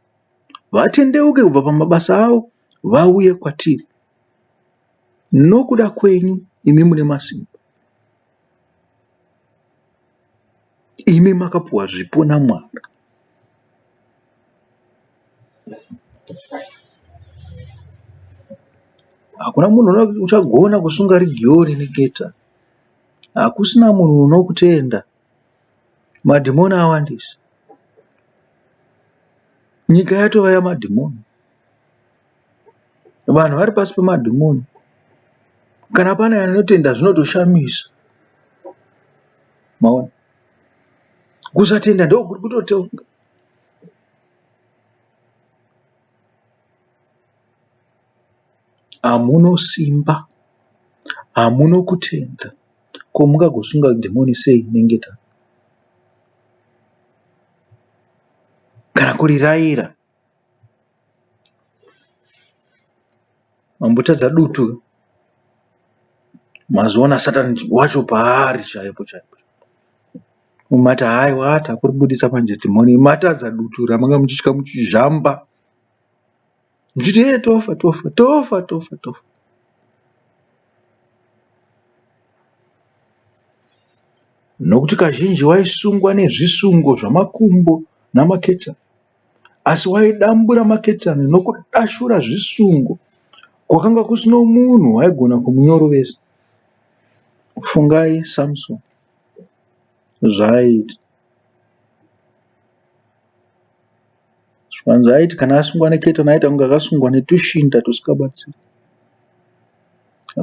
Speaker 1: vatendeuke kubva pamabasa avo vauye kwatiri. Nokuda kwenyu imi mune masimba, imi makapuwa zvipo naMwari. Hakuna munhu uchagona kusunga rigiyoni neketani. Hakusina munhu unokutenda. Madhimoni awandisa. Nyika yatova yamadhimoni. Vanhu vari pasi pemadhimoni. Kana pane anotenda zvinotoshamisa. Maona? Kusatenda ndokuri kutotonga. Hamuno simba, hamuno kutenda. Ko mungagosunga dhimoni sei nengetani? Kana kuriraira. Mambotadza dutu mazoona satani wacho paari chaipo chaipo. Mati haiwa takuribudisa manje dhimoni matadza dutu ramanga muchitya muchizhamba. Muchiti hee tofa tofa tofa tofa tofa. Nokuti kazhinji waisungwa nezvisungo zvamakumbo namaketani, asi waidambura maketani nokudashura zvisungo. Kwakanga kusino munhu waigona kumunyorovesa. Fungai Samsoni zvaaiita. Zvikanzi aiti kana asungwa neketani aiita kunge akasungwa netushinda tusingabatsiri.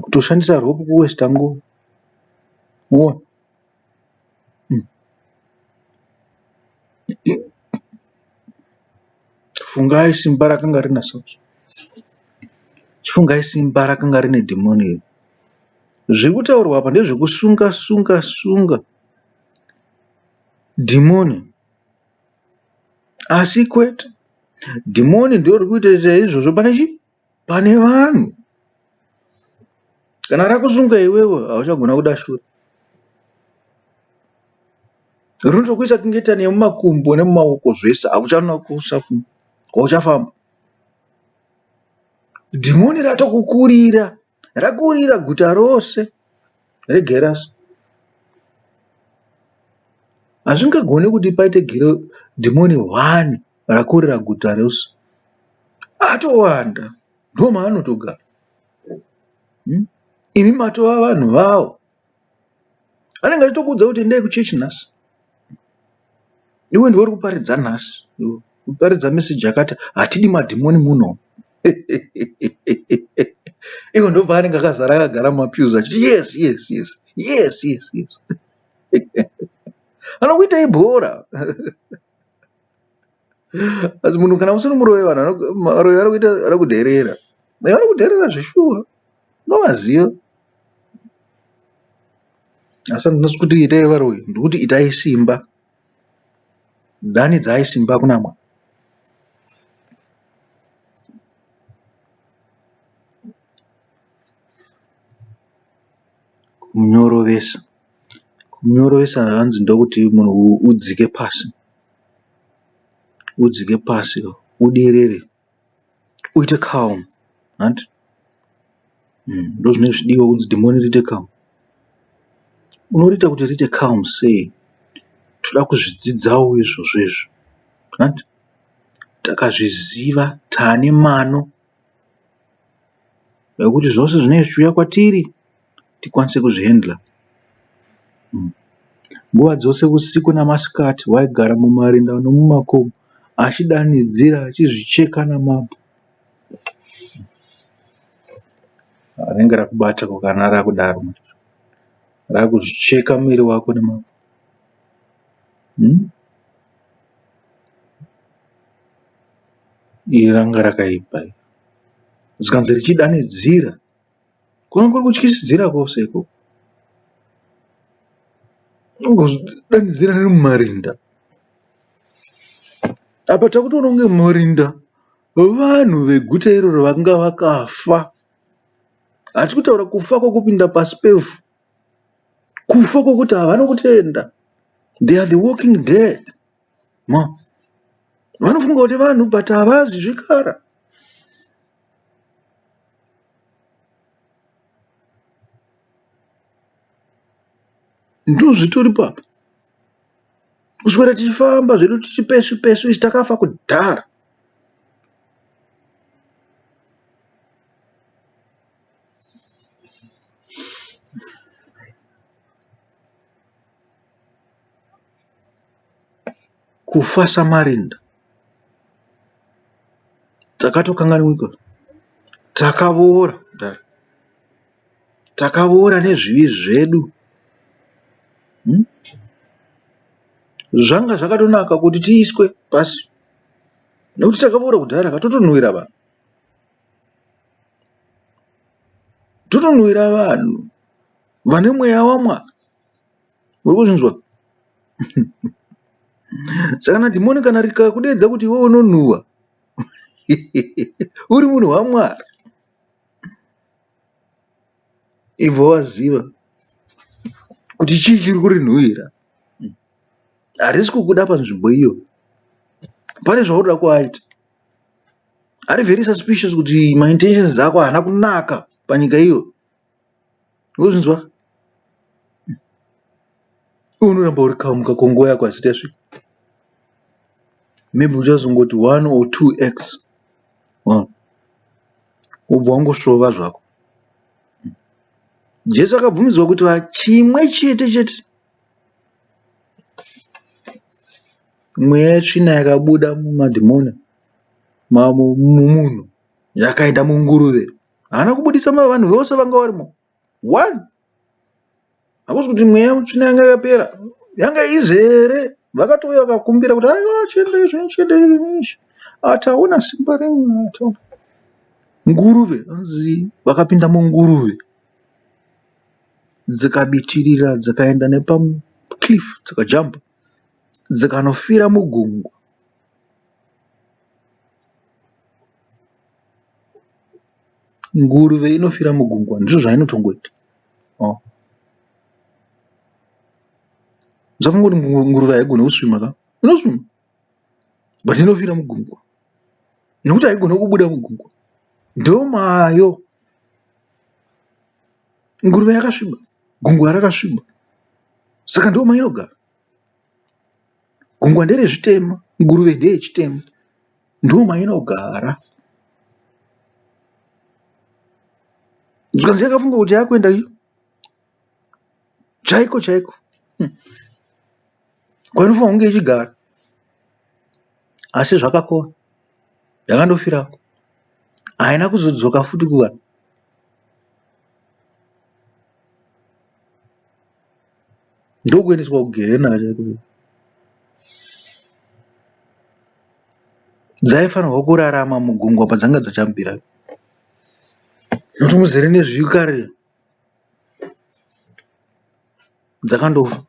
Speaker 1: Kutoshandisa rope kuwesta nguva. Unoona? Fungai simba rakanga rina Samson. Chifungai simba rakanga rine dhimoni iri. Zviri kutaurwa apa ndezvekusunga sunga sunga dhimoni. Asi kwete, dhimoni ndiro riri kuita izvozvo pane chii? Pane vanhu. Kana rakusunga iwewe hauchagona kudashura. Rinotokuisa kungetani yemumakumbo nemumaoko zvese hauchana kusafunga. Kwauchafamba. Dhimoni ratokukurira, rakurira guta rose reGerasa. Hazvingagoni kuti paite dhimoni hwani rakurira guta rose. Atowanda, ndomaanotogara. Hmm? Imi matova vanhu vawo. Anenge achitokuudza kuti endai kuchechi nhasi. Iwe ndiwe uri kuparidza nhasi. Kuparidza meseji yakati hatidi madhimoni muno. Iwe ndobva anenge akazara akagara mumapews achiti yes yes yes yes yes yes. Anokuita ibhora. Asi munhu kana usiri muroyi vanhu varoyi vanokuita vanokudherera. Vanokudherera zveshuwa. Unovaziva. Asi handisi kuti itai varoyi ndikuti itai simba. Danidzai simba kuna Mwari. Kunyorovesa. Kunyorovesa hanzi ndokuti munhu udzike pasi. Udzike pasi uderere uite calm hanti ndozvinenge zvichidiwa kunzi dhimoni riite calm. Unoriita kuti riite calm sei? Toda kuzvidzidzawo izvozvo izvo hanti. Takazviziva taane mano ekuti zvose zvinenge zvichiuya kwatiri tikwanise kuzvihendla. Nguva dzose usiku namasikati waigara mumarinda nomumakomo achidanidzira achizvicheka namabwe. Rinenge rakubata kana rakudaro rakuzvicheka muviri wako nemabwe. Iri ranga rakaipa iri. Zvikanzi richidanidzira. Kwanga kuri kutyisidzira kwose ikoko. Unongodanidzira riri mumarinda. Apa takutoona kunge mumarinda vanhu veguta iroro vanga vakafa. Hatisi kutaura kufa kwokupinda pasi pevhu. Kufa kwokuti havana kutenda. They are the walking dead. Vanofunga kuti vanhu but havazi zvikara. Ndozvitori papa. Kuswera tichifamba zvedu tichipesu pesu isu takafa kudhara. Kufa samarinda. Takatokanganwikwa. Takavora kudhara. Takavora nezvivi zvedu. Hmm? Zvanga zvakatonaka kuti tiiswe pasi. Nekuti takavora kudhara katotonhuwira vanhu. Totonhuwira vanhu vane mweya waMwari. Uri kuzvinzwa? Saka kana dhimoni kana rikakudeedza kuti iwe unonhuwa uri munhu waMwari, ibva waziva kuti chii chiri kurinhuwira. Harisi kukuda panzvimbo iyo. Pane zvauri kuda kuaita. Ari very suspicious kuti maintentions ako haana kunaka panyika iyo. Wozvinzwa? Unoramba uri calm kako nguva yako haisati yasvika. Maybe uchazongoti one or two x wobva wangosvova zvako. Jesu akabvumidzwa kuti chimwe chete chete mweya yetsvina yakabuda mumadhimoni mumunhu yakaenda munguruve. Haana kubuditsa vanhu vose vanga varimo. One. Hakusi kuti mweya mutsvina yanga yapera. Yanga izere. Vakatouya vakakumbira kuti aiwa chiendai zvenyu chiendai zvenyu. Ah, taona simba renyu. Taona. Nguruve hanzi vakapinda munguruve dzikabitirira dzikaenda nepacliff dzikajamba dzikanofira mugungwa. Nguruve inofira mugungwa ndizvo zvainotongoita. Oh. Musafunga kuti nguruve haigoni kuswima ka. Inoswima. But inofira mugungwa. Nekuti haigone kubuda mugungwa. Ndomayo. Nguruve yakasviba, gungwa rakasviba. Saka ndomainogara. Gungwa nderezvitema, nguruve ndeyechitema. Ndomainogara. Zvikanzi yakafunga kuti yakuenda chaiko chaiko kwainofanirwa kunge ichigara. Asi zvakakona yakandofirako. Haina kuzodzoka futi kuvanhu. Ndokuendeswa kugehena chaiko. Dzaifanirwa kurarama mugungwa padzanga dzachambira. Nokuti muzere nezvivi kare dzakandofa.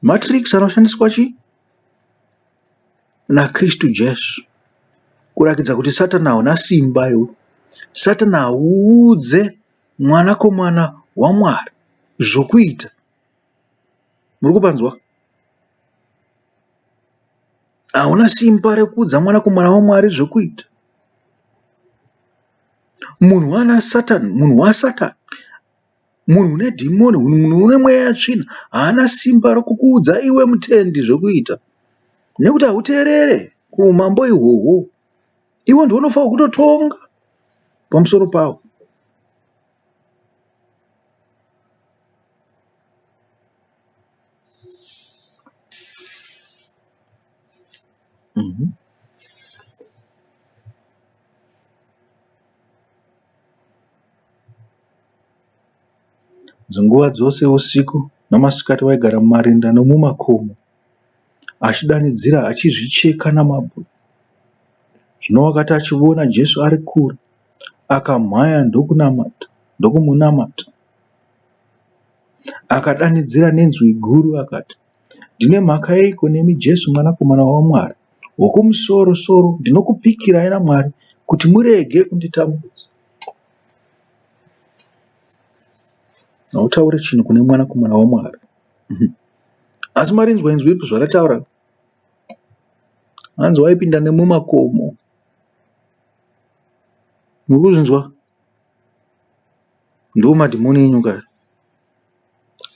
Speaker 1: Matrix anoshandiswa chii? NaKristu Jesu kurakidza kuti Satani hauna simba iwe. Satani hauudze mwanakomana waMwari zvokuita. Muri kupanzwa? Hauna simba rekuudza mwanakomana waMwari zvokuita. Munhu wana Satani, munhu waSatani, munhu une dhimoni, munhu une mweya yetsvina haana simba rekukuudza iwe mutendi zvekuita nekuti hauteerere kuumambo ihwohwo. Iwe ndiwe unofanirwa kutotonga pamusoro pawo. Dzinguva dzose usiku namasikati vaigara mumarinda nomumakomo, achidanidzira achizvicheka namabwe. Zvino wakati achivona Jesu ari kure, akamhanya ndokumunamata. Akadanidzira nenzwi guru akati, Ndine mhaka yeiko nemi Jesu Mwanakomana waMwari Wokumusoro-soro? Ndinokupikirai naMwari kuti murege kunditambudza. Hautaure chinhu kune Mwanakomana waMwari. Asi marinzwa inzwi ipi zvarataura? Hanzi waipinda nemumakomo. Muri kuzvinzwa? Ndiwo madhimoni enyu kaya.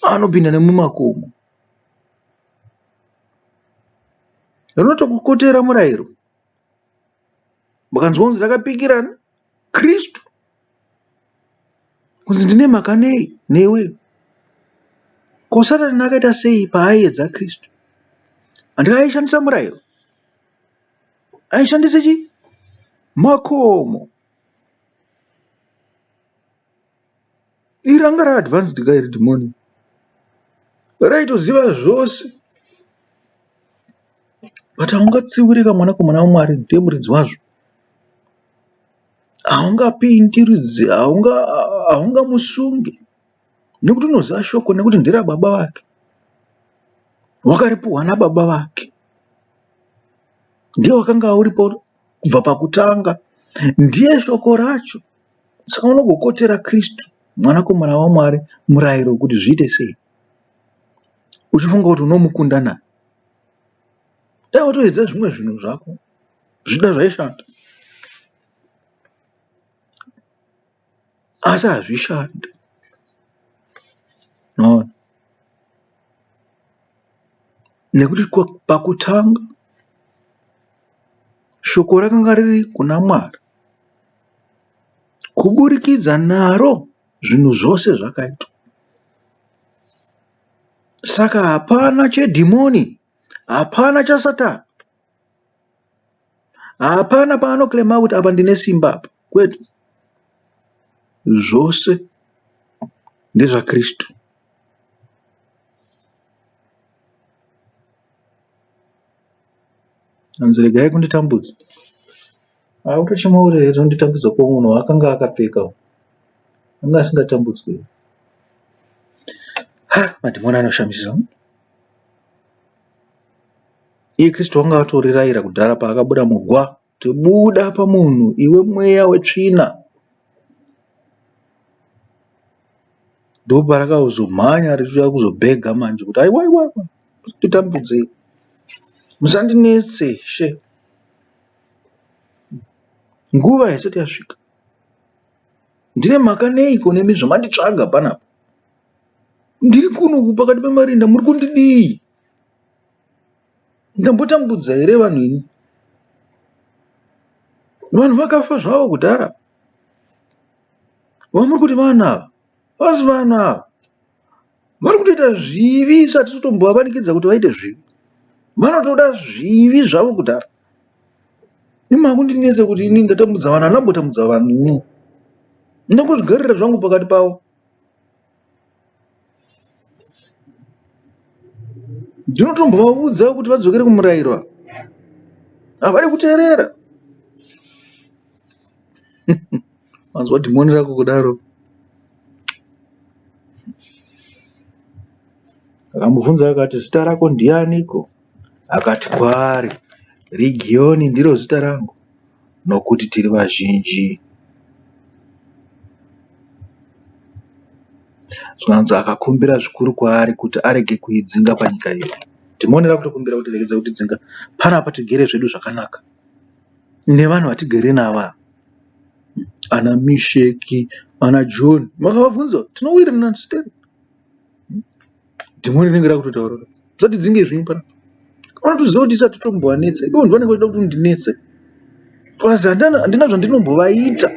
Speaker 1: Anopinda nemumakomo. Rinotokukotera murayiro. Mukanzwa kunzi rakapikira Kristu kunzi ndine mhaka nei newe? Ko Satani akaita sei paaiedza Kristu? Handiti aishandisa murayiro? Aishandisa chii? Makomo. Iri ranga raadvanced ka iri dhimoni. Raitoziva zvose. But haungatsiurika mwanakomana waMwari ndiye muridzi wazvo. Haungapindi rudzi, haungamusungi nekuti unoziva shoko nekuti nderababa vake. Wakaripuhwa nababa vake. Ndiye wakanga uripo kubva pakutanga. Ndiye shoko racho. Saka unogokotera Kristu, Mwanakomana waMwari, murayiro kuti zviite sei, uchifunga kuti unomukunda naye. Dai watoedza zvimwe zvinhu zvako, zvida zvaishanda. Asi hazvishandi. Unoona? Nekuti pakutanga shoko rakanga riri kuna Mwari. Kuburikidza naro zvinhu zvose zvakaitwa. Saka hapana chedhimoni, hapana chaSatani, hapana paanoclaima kuti apa ndine simba apa, kwete. Zvose ndezvaKristu. Hanzi regai kunditambudza. Akutochema uri here kunditambudza ko munhu akanga akapfeka uyu. Anga asingatambudzwi. Ha, madhimoni anoshamisira. Iye Kristu wanga atorirayira kudhara paakabuda mugwa kuti buda pamunhu iwe mweya wetsvina. Ndoparakazomhanya richiuya kuzobhega manje kuti aiwa aiwa musanditambudzei. Musandinetse she. Nguva haisati yasvika. Ndine mhaka neiko nemi zvamanditsvaga panapa? Ndiri kuno pakati pemarinda muri kundidii? Ndambotambudza here vanhu ini? Vanhu vakafa zvavo kudhara. Vamuri kuti vana ava, havasi vana ava. Vari kutoita zvivi isu hatisi kutombovavanikidza kuti vaite zvivi. Vanotoda zvivi zvavo kudhara. Imi makundinetsa kuti ini ndatambudza vanhu, handina kumbotambudza vanhu ini. Ndangozvigarira zvangu pakati pavo. Ndinotombovaudza kuti vadzokere kumurayiro ava. Havadi kuteerera. Wanzwa dhimoni rako kudaro. Akamubvunza akati, Zita rako ndianiko? Akati kwaari, Rigiyoni ndiro zita rangu, nokuti tiri vazhinji. Zvikanzi akakumbira zvikuru kwaari kuti arege kuidzinga panyika iyo. Dhimoni rakutokumbira kuti regedza kutidzinga panapa tigere zvedu zvakanaka nevanhu vatigere navo ava ana Misheki ana John makavabvunza tinowirirana siteri dhimoni rinenge rakutotaura musatidzinge zvenyu panapa vanotoziva kuti isati tombovanetsa ivo vanenge vachida kuti ndinetse plus handina zvandinombovaita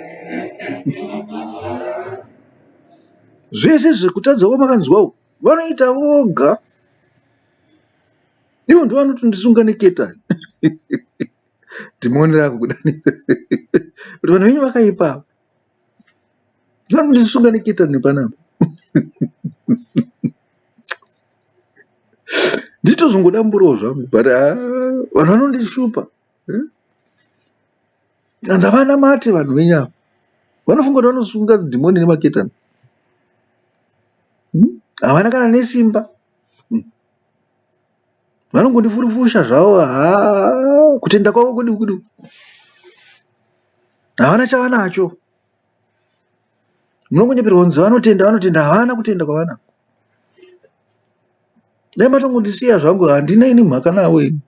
Speaker 1: zvese zvekutadza kwamakanzwa uku vanoita voga ivo ndivo vanotondisunga neketani dhimoni rakukudanira kuti vanhu venyu vakaipa ava Vanondisunga neketani panapa. Nditozongodamburawo zvangu but haa vanhu vanondishupa. Hanzi havanamate vanhu venyu ava. Vanofunga kuti vanosunga dhimoni nemaketani. Havana kana nesimba. Vanongondifurufusha zvavo haa kutenda kwavo kuduku duku. Havana chavanacho. Munongonyeperwa kunzi vanotenda vanotenda havana kutenda kwavanako. Dai matongondisiya zvangu handina ini mhaka navo ini.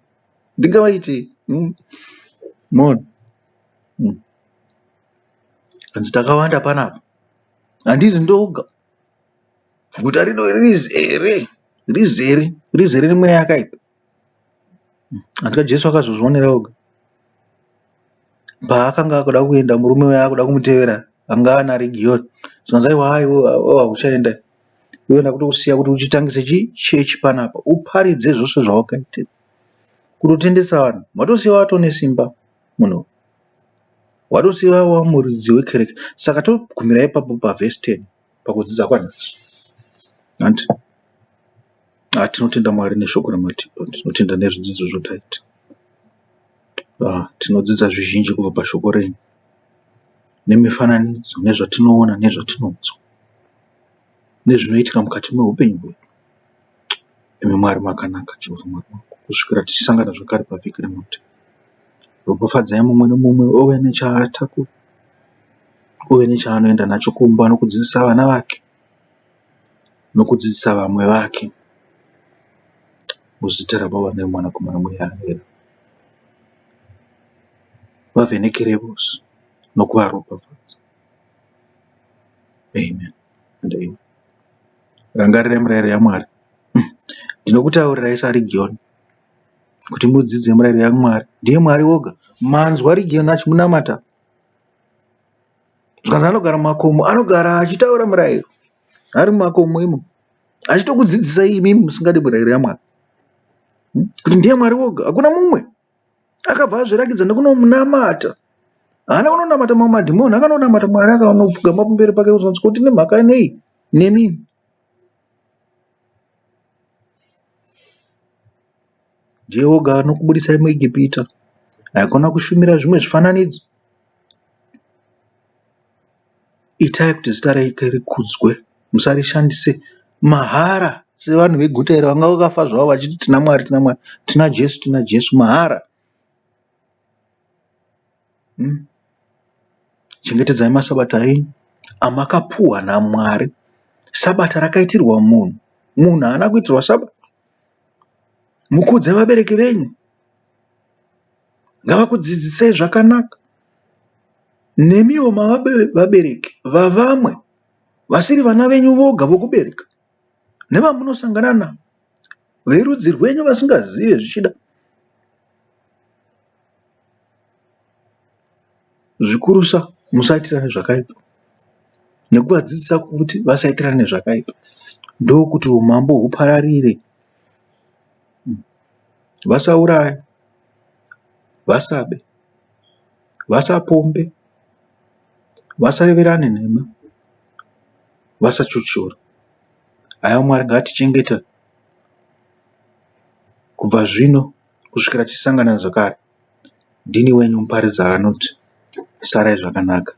Speaker 1: Ndingavaitei? Maona? Hanzi takawanda panapa. Handizi ndoga. Guta rino rizere, rizere, rizere nemweya yakaipa. Andika Jesu akazozvionera oga. Paakanga akuda kuenda murume uya akuda kumutevera anga ana Rigiyoni. Zvikanzi aiwa aiwa hauchaenda. Iwe ndakutokusiya kuti uchitangise chi chechi panapa uparidze zvose zvawakaita. Kutotendesa vanhu. Watosiya watone simba munhu. Watosiya wamuridzi wekereke. Saka togumira ipapo pavhesi 10 pakudzidza kwanhasi. Hanti? Ah, tinotenda Mwari neshoko ramatipa. Tinotenda nezvidzidzo zvataita. Ah, tinodzidza zvizhinji kubva pashoko renyu nemifananidzo nezvatinoona nezvatinonzwa nezvinoitika mukati meupenyu hwedu. Imi Mwari makanaka, Jehovha Mwari wangu, kusvikira tichisangana zvakare pavhiki rinotevera. Ropafadzai mumwe nemumwe ove nechaatakura, uve nechaanoenda nacho kumba nokudzidzisa vana vake nokudzidzisa vamwe vake. Muzita raBaba neRemwanakomana Mweya Anoera. Vavhenekere vose nokuvaropafadza. Amen and amen. Rangarirai mirayiro yaMwari. Ndinokutaurirai saRigiyoni kuti mudzidze mirayiro yaMwari. Ndiye Mwari woga. Manzwa Rigiyoni achimunamata. Zvikanzi anogara mumakomo, anogara achitaura murayiro ari mumakomo imo achitokudzidzisai imimi musingadi murayiro yaMwari kuti ndiye Mwari woga, hakuna mumwe. Akabva azvirakidza nekunomunamata. Haana kunonamata mamwe madhimoni, akanonamata Mwari akanopfugama pamberi pake kuzonzi kuti nemhaka nei nemi. Ndiye woga anokubudisai muEgipita. Haikona kushumira zvimwe zvifananidzo. Itai kuti zita rake rikudzwe. Musarishandise mahara sevanhu veguta iri vanga vakafa zvavo vachiti tina Mwari, tina Mwari, tina Jesu, tina Jesu mahara. Chengetedzai masabata enyu amakapuhwa naMwari. Sabata rakaitirwa munhu. Munhu haana kuitirwa sabata. Mukudze vabereki venyu. Ngavakudzidzisei zvakanaka. Nemiwo mava vabereki vavamwe vasiri vana venyu voga vokubereka nevamunosangana navo verudzi rwenyu vasingazive zvichida. Zvikurusa musaitirane zvakaipa nekuvadzidzisa kuti vasaitirane zvakaipa ndokuti umambo hupararire. Vasauraya, vasabe, vasapombe, vasareverane nhema, vasachochora. Haiwa Mwari ngaatichengete kubva zvino kusvikira tichisangana zvakare. Ndini wenyu muparidzi anoti sarai zvakanaka.